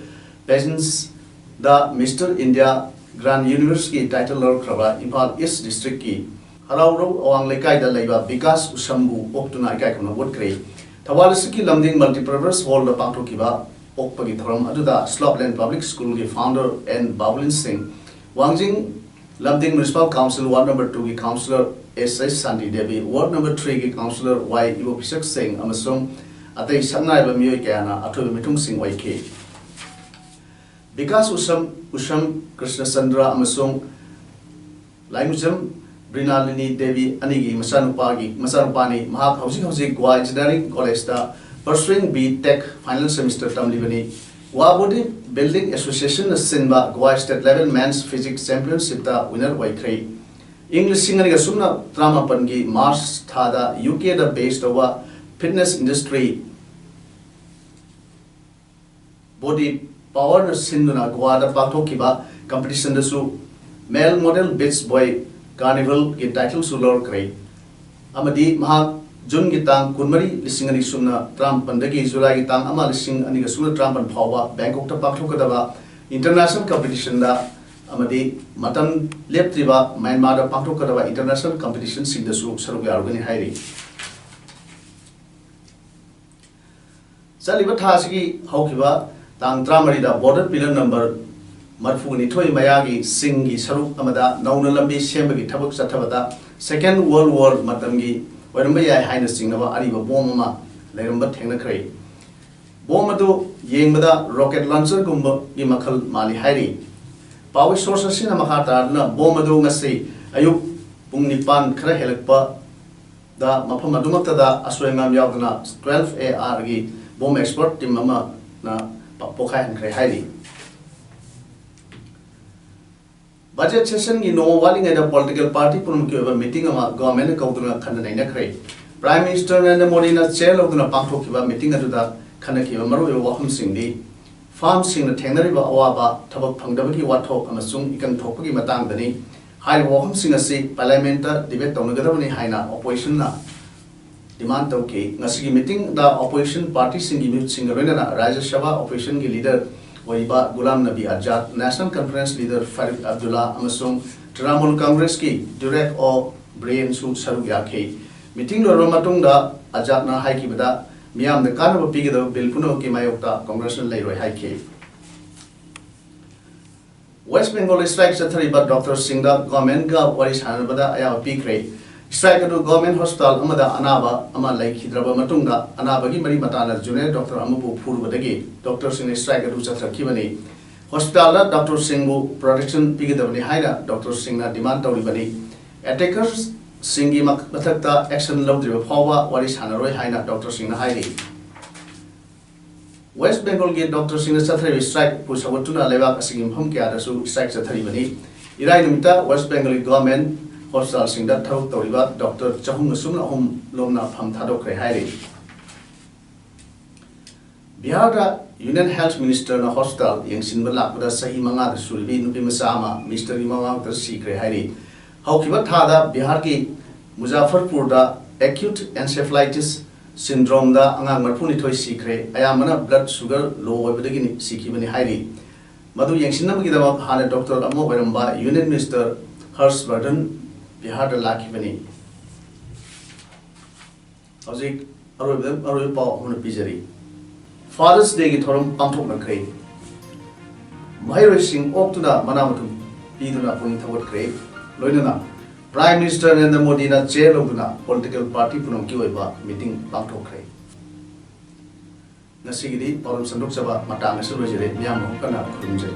Pageantsꯗ Mister India Grand Universeꯀꯤ title ꯂꯧꯔꯛꯈ꯭ꯔꯕ Imphal East Districtꯀꯤ ꯍꯔꯥꯎꯔꯧ ꯑꯋꯥꯡ ꯂꯩꯀꯥꯏꯗ ꯂꯩꯕ ꯕꯤꯀꯥꯁ ꯎꯁꯝꯕꯨ ꯑꯣꯛꯇꯨꯅ ꯏꯀꯥꯏ ꯈꯨꯝꯅꯕ ꯎꯠꯈ꯭ꯔꯦ꯫ ꯊꯧꯕꯥꯜ districtꯀꯤ ꯂꯝꯗꯤꯡ Multipurpose Hallꯗ ꯄꯥꯡꯊꯣꯛꯈꯤꯕ ꯑꯣꯛꯄꯒꯤ ꯊꯧꯔꯝ ꯑꯗꯨꯗ Slopeland Public Schoolꯒꯤ founder N ꯕꯥꯕꯨꯂꯤꯟ ꯁꯤꯡ, ꯋꯥꯡꯖꯤꯡ ꯂꯝꯗꯤꯡ Municipal Council Ward number twoꯒꯤ councillor S H ꯁꯥꯟꯇꯤ Devi, Ward number threeꯒꯤ councillor Y ꯏꯕꯣꯄꯤꯁꯛ ꯁꯤꯡ ꯑꯃꯁꯨꯡ ꯑꯇꯩ ꯁꯛꯅꯥꯏꯔꯕ ꯃꯤꯑꯣꯏ ꯀꯌꯥꯅ ꯑꯊꯣꯏꯕ ꯃꯤꯊꯨꯡꯁꯤꯡ ꯑꯣꯏꯈꯤ꯫ ꯕꯤꯀꯥꯁ ꯎꯁꯝ, ꯎꯁꯝ ꯀ꯭ꯔꯤꯁꯅꯆꯟꯗ꯭ꯔ ꯑꯃꯁꯨꯡ ꯂꯥꯏꯃꯨꯖꯝ ꯕ꯭ꯔꯤꯅꯥꯂꯤꯅꯤ ꯗꯦꯕꯤ ꯑꯅꯤꯒꯤ ꯃꯆꯥꯅꯨꯄꯥꯒꯤ, ꯃꯆꯥꯅꯨꯄꯥꯅꯤ꯫ ꯃꯍꯥꯛ ꯍꯧꯖꯤꯛ ꯍꯧꯖꯤꯛ Goa Engineering Collegeꯇ pursuing B Tech final semester ꯇꯝꯂꯤꯕꯅꯤ꯫ Goa Body Building Association ꯅ ꯁꯤꯟꯕ Goa State Level Men's Physique Championship ꯇ winner ꯑꯣꯏꯈ꯭ꯔꯦ꯫ ꯏꯪ ꯂꯤꯁꯤꯡ ꯑꯅꯤꯒ ꯁꯨꯞꯅ ꯇꯔꯥꯃꯥꯄꯟꯒꯤ March ꯊꯥꯗ U K ꯗ base ꯇꯧꯕ fitness industry Body Power ꯅ ꯁꯤꯟꯗꯨꯅ ꯒꯣꯋꯥꯗ ꯄꯥꯡꯊꯣꯛꯈꯤꯕ competition ꯗꯁꯨ Male Model Beach Boy Carnival ꯒꯤ title ꯁꯨ ꯂꯧꯔꯛꯈ꯭ꯔꯦ꯫ ꯑꯃꯗꯤ ꯃꯍꯥꯛ June ꯒꯤ ꯇꯥꯡ ꯀꯨꯟꯃꯔꯤ, ꯂꯤꯁꯤꯡ ꯑꯅꯤ ꯁꯨꯞꯅ ꯇꯔꯥꯃꯥꯄꯟꯗꯒꯤ July ꯒꯤ ꯇꯥꯡ ꯑꯃ, ꯂꯤꯁꯤꯡ ꯑꯅꯤꯒ ꯁꯨꯞꯅ ꯇꯔꯥꯃꯥꯄꯟ ꯐꯥꯎꯕ Bangkok ꯇ ꯄꯥꯡꯊꯣꯛꯀꯗꯕ international competition ꯗ ꯑꯃꯗꯤ ꯃꯇꯝ ꯂꯦꯞꯇ꯭ꯔꯤꯕ Myanmar ꯗ ꯄꯥꯡꯊꯣꯛꯀꯗꯕ international competition ꯁꯤꯡꯗꯁꯨ ꯁꯔꯨꯛ ꯌꯥꯔꯨꯒꯅꯤ ꯍꯥꯏꯔꯤ꯫ ꯆꯠꯂꯤꯕ ꯊꯥ ꯑꯁꯤꯒꯤ ꯍꯧꯈꯤꯕ ꯇꯥꯡ ꯇꯔꯥꯃꯔꯤꯗ border pillar number ꯃꯔꯤꯐꯨꯅꯤꯊꯣꯏ ꯃꯌꯥꯒꯤ ꯁꯤꯡꯒꯤ ꯁꯔꯨꯛ ꯑꯃꯗ ꯅꯧꯅ ꯂꯝꯕꯤ ꯁꯦꯝꯕꯒꯤ ꯊꯕꯛ ꯆꯠꯊꯕꯗ Second World War ꯃꯇꯝꯒꯤ ꯑꯣꯏꯔꯝꯕ ꯌꯥꯏ ꯍꯥꯏꯅ ꯆꯤꯡꯅꯕ ꯑꯔꯤꯕ bomb ꯑꯃ ꯂꯩꯔꯝꯕ ꯊꯦꯡꯅꯈ꯭ꯔꯦ꯫ Bomb ꯑꯗꯨ ꯌꯦꯡꯕꯗ rocket launcher ꯒꯨꯝꯕꯒꯤ ꯃꯈꯜ ꯃꯥꯜꯂꯤ ꯍꯥꯏꯔꯤ꯫ ꯄꯥꯎꯒꯤ source ꯑꯁꯤꯅ ꯃꯈꯥ ꯇꯥꯗꯨꯅ bomb ꯑꯗꯨ ꯉꯁꯤ ꯑꯌꯨꯛ ꯄꯨꯡ ꯅꯤꯄꯥꯟ ꯈꯔ ꯍꯦꯜꯂꯛꯄ ꯗ ꯃꯐꯝ ꯑꯗꯨꯃꯛꯇꯗ ꯑꯁꯣꯏ ꯑꯉꯥꯝ ꯌꯥꯎꯗꯅ twelve A R ꯒꯤ bomb expert team ꯑꯃꯅ ꯄ-, ꯄꯣꯈꯥꯏꯍꯟꯈ꯭ꯔꯦ ꯍꯥꯏꯔꯤ꯫ Budget session ꯒꯤ ꯅꯣꯡꯃ ꯋꯥꯠꯂꯤꯉꯩꯗ political party ꯄꯨꯝꯅꯃꯛꯀꯤ ꯑꯣꯏꯕ meeting ꯑꯃ government ꯅ ꯀꯧꯗꯨꯅ ꯈꯟꯅ ꯅꯩꯅꯈ꯭ꯔꯦ꯫ Prime Minister ꯅꯔꯦꯟꯗ꯭ꯔ ꯃꯣꯗꯤꯅ chair ꯂꯧꯗꯨꯅ ꯄꯥꯡꯊꯣꯛꯈꯤꯕ meeting ꯑꯗꯨꯗ ꯈꯟꯅꯈꯤꯕ ꯃꯔꯨꯑꯣꯏꯕ ꯋꯥꯐꯝꯁꯤꯡꯗꯤ: farm ꯁꯤꯡꯅ ꯊꯦꯡꯅꯔꯤꯕ ꯑꯋꯥꯕ, ꯊꯕꯛ ꯐꯪꯗꯕꯒꯤ ꯋꯥꯊꯣꯛ ꯑꯃꯁꯨꯡ ꯏꯀꯪ ꯊꯣꯛꯄꯒꯤ ꯃꯇꯥꯡꯗꯅꯤ꯫ ꯍꯥꯏꯔꯤꯕ ꯋꯥꯐꯝꯁꯤꯡ ꯑꯁꯤ parliament ꯇ debate ꯇꯧꯅꯒꯗꯕꯅꯤ ꯍꯥꯏꯅ opposition ꯅ demand ꯇꯧꯈꯤ꯫ ꯉꯁꯤꯒꯤ meeting ꯗ opposition party ꯁꯤꯡꯒꯤ ꯃꯤꯍꯨꯠꯁꯤꯡꯒ ꯂꯣꯏꯅꯅ Rajya Sabha opposition ꯒꯤ leader ꯑꯣꯏꯔꯤꯕ Ghulam Nabi Azad, National Conference leader Farooq Abdullah ꯑꯃꯁꯨꯡ Trinamool Congress ꯀꯤ Derek O'Brien ꯁꯨ ꯁꯔꯨꯛ ꯌꯥꯈꯤ꯫ Meeting ꯂꯣꯏꯔꯕ ꯃꯇꯨꯡꯗ Azad ꯅ ꯍꯥꯏꯈꯤꯕꯗ, ꯃꯤꯌꯥꯝꯗ ꯀꯥꯟꯅꯕ ꯄꯤꯒꯗꯕ bill ꯄꯨꯝꯅꯃꯛꯀꯤ ꯃꯥꯌꯣꯛꯇ Congress ꯅ ꯂꯩꯔꯣꯏ ꯍꯥꯏꯈꯤ꯫ West Bengal ꯗ strike ꯆꯠꯊꯔꯤꯕ doctor ꯁꯤꯡꯗ government ꯒ ꯋꯥꯔꯤ ꯁꯥꯟꯅꯕꯗ ꯑꯌꯥꯕ ꯄꯤꯈ꯭ꯔꯦ꯫ Strike ꯑꯗꯨ government hospital ꯑꯃꯗ ꯑꯅꯥꯕ ꯑꯃ ꯂꯩꯈꯤꯗ꯭ꯔꯕ ꯃꯇꯨꯡꯗ, ꯑꯅꯥꯕꯒꯤ ꯃꯔꯤ ꯃꯇꯥꯅ junior doctor ꯑꯃꯕꯨ ꯐꯨꯔꯨꯕꯗꯒꯤ doctor ꯁꯤꯡꯅ strike ꯑꯗꯨ ꯆꯠꯊꯈꯤꯕꯅꯤ꯫ Hospital ꯗ doctor ꯁꯤꯡꯕꯨ protection ꯄꯤꯒꯗꯕꯅꯤ ꯍꯥꯏꯅ doctor ꯁꯤꯡꯅ demand ꯇꯧꯔꯤꯕꯅꯤ꯫ Attackers ꯁꯤꯡꯒꯤ ꯃꯛ-, ꯃꯊꯛꯇ action ꯂꯧꯗ꯭ꯔꯤꯕ ꯐꯥꯎꯕ ꯋꯥꯔꯤ ꯁꯥꯟꯅꯔꯣꯏ ꯍꯥꯏꯅ doctor ꯁꯤꯡꯅ ꯍꯥꯏꯔꯤ꯫ ꯋꯦꯁ꯭ꯠ ꯕꯦꯡꯒꯜꯒꯤ ꯗꯣꯛꯇꯔꯁꯤꯡꯅ ꯆꯠꯊꯔꯤꯕ ꯁ꯭ꯇ꯭ꯔꯥꯏꯛꯄꯨ ꯁꯧꯒꯠꯇꯨꯅ ꯂꯩꯕꯥꯛ ꯑꯁꯤꯒꯤ ꯃꯐꯝ ꯀꯌꯥꯗꯁꯨ ꯁ꯭ꯇ꯭ꯔꯥꯏꯛ ꯆꯠꯊꯔꯤꯕꯅꯤ꯫ ꯏꯔꯥꯏ ꯅꯨꯃꯤꯠꯇ ꯋꯦꯁ꯭ꯠ ꯕꯦꯡꯒꯜꯒꯤ ꯒꯣꯔꯃꯦꯟꯠ ꯍꯣꯁ꯭ꯄꯤꯇꯥꯜꯁꯤꯡꯗ ꯊꯕꯛ ꯇꯧꯔꯤꯕ ꯗꯣꯛꯇꯔ ꯆꯍꯨꯝꯒ ꯁꯨꯞꯅ ꯑꯍꯨꯝ ꯂꯣꯝꯅ ꯐꯝ ꯊꯥꯗꯣꯛꯈ꯭ꯔꯦ ꯍꯥꯏꯔꯤ꯫ ꯕꯤꯍꯥꯔꯗ ꯌꯨꯅꯤꯌꯟ ꯍꯦꯜꯊ ꯃꯤꯅꯤꯁꯇꯔꯅ ꯍꯣꯁ꯭ꯄꯤꯇꯥꯜ ꯌꯦꯡꯁꯤꯟꯕ ꯂꯥꯛꯄꯗ ꯆꯍꯤ ꯃꯉꯥꯗ ꯁꯨꯔꯕꯤ ꯅꯨꯄꯤ ꯃꯆꯥ ꯑꯃ ꯃꯤꯅꯤꯁꯇꯔꯒꯤ ꯃꯃꯥꯡꯗ ꯁꯤꯈ꯭ꯔꯦ ꯍꯥꯏꯔꯤ꯫ ꯍꯧꯈꯤꯕ ꯊꯥꯗ ꯕꯤꯍꯥꯔꯒꯤ ꯃꯨꯖꯥꯐꯔꯄꯨꯔꯗ ꯑꯦꯀ꯭ꯌꯨꯠ ꯑꯦꯟꯁꯦꯐꯦꯂꯥꯏꯇꯤꯁ ꯁꯤꯟꯗ꯭ꯔꯣꯝꯗ ꯑꯉꯥꯡ ꯃꯔꯤꯐꯨꯅꯤꯊꯣꯏ ꯁꯤꯈ꯭ꯔꯦ, ꯑꯌꯥꯝꯕꯅ ꯕ꯭ꯂꯗ ꯁꯨꯒꯔ ꯂꯣ ꯑꯣꯏꯕꯗꯒꯤꯅꯤ ꯁꯤꯈꯤꯕꯅꯤ ꯍꯥꯏꯔꯤ꯫ ꯃꯗꯨ ꯌꯦꯡꯁꯤꯟꯅꯕꯒꯤꯗꯃꯛ ꯍꯥꯟꯅ ꯗꯣꯛꯇꯔ ꯑꯃ ꯑꯣꯏꯔꯝꯕ ꯌꯨꯅꯤꯌꯟ ꯃꯤꯅꯤꯁꯇꯔ ꯍꯔꯁ ꯕꯔꯙꯟ ꯕꯤꯍꯥꯔꯗ ꯂꯥꯛꯈꯤꯕꯅꯤ꯫ ꯍꯧꯖꯤꯛ ꯑꯔꯣꯏꯕꯗ ꯑꯔꯣꯏꯕ ꯄꯥꯎ ꯑꯃꯅ ꯄꯤꯖꯔꯤ꯫ ꯐꯥꯗꯔꯁ ꯗꯦꯒꯤ ꯊꯧꯔꯝ ꯄꯥꯡꯊꯣꯛꯅꯈ꯭ꯔꯦ꯫ ꯃꯍꯩꯔꯣꯏꯁꯤꯡ ꯑꯣꯛꯇꯨꯅ ꯃꯅꯥ ꯃꯊꯨꯝ ꯄꯤꯗꯨꯅ ꯄꯨꯛꯅꯤꯡ ꯊꯧꯒꯠꯈ꯭ꯔꯦ꯫ ꯂꯣꯏꯅꯅ ꯄ꯭ꯔꯥꯏꯝ ꯃꯤꯅꯤꯁꯇꯔ ꯅꯔꯦꯟꯗ꯭ꯔ ꯃꯣꯗꯤꯅ ꯆꯦꯌꯔ ꯂꯧꯗꯨꯅ ꯄꯣꯂꯤꯇꯤꯀꯦꯜ ꯄꯥꯔꯇꯤ ꯄꯨꯝꯅꯃꯛꯀꯤ ꯑꯣꯏꯕ ꯃꯤꯇꯤꯡ ꯄꯥꯡꯊꯣꯛꯈ꯭ꯔꯦ꯫ ꯉꯁꯤꯒꯤꯗꯤ ꯄꯥꯎꯗꯝ ꯁꯟꯗꯣꯛꯆꯕ ꯃꯇꯥꯡ ꯑꯁꯤꯗ ꯂꯣꯏꯖꯔꯦ꯫ ꯃꯤꯌꯥꯝꯕꯨ ꯑꯃꯨꯛ ꯍꯟꯅ ꯈꯨꯔꯨꯝꯖꯔꯤ꯫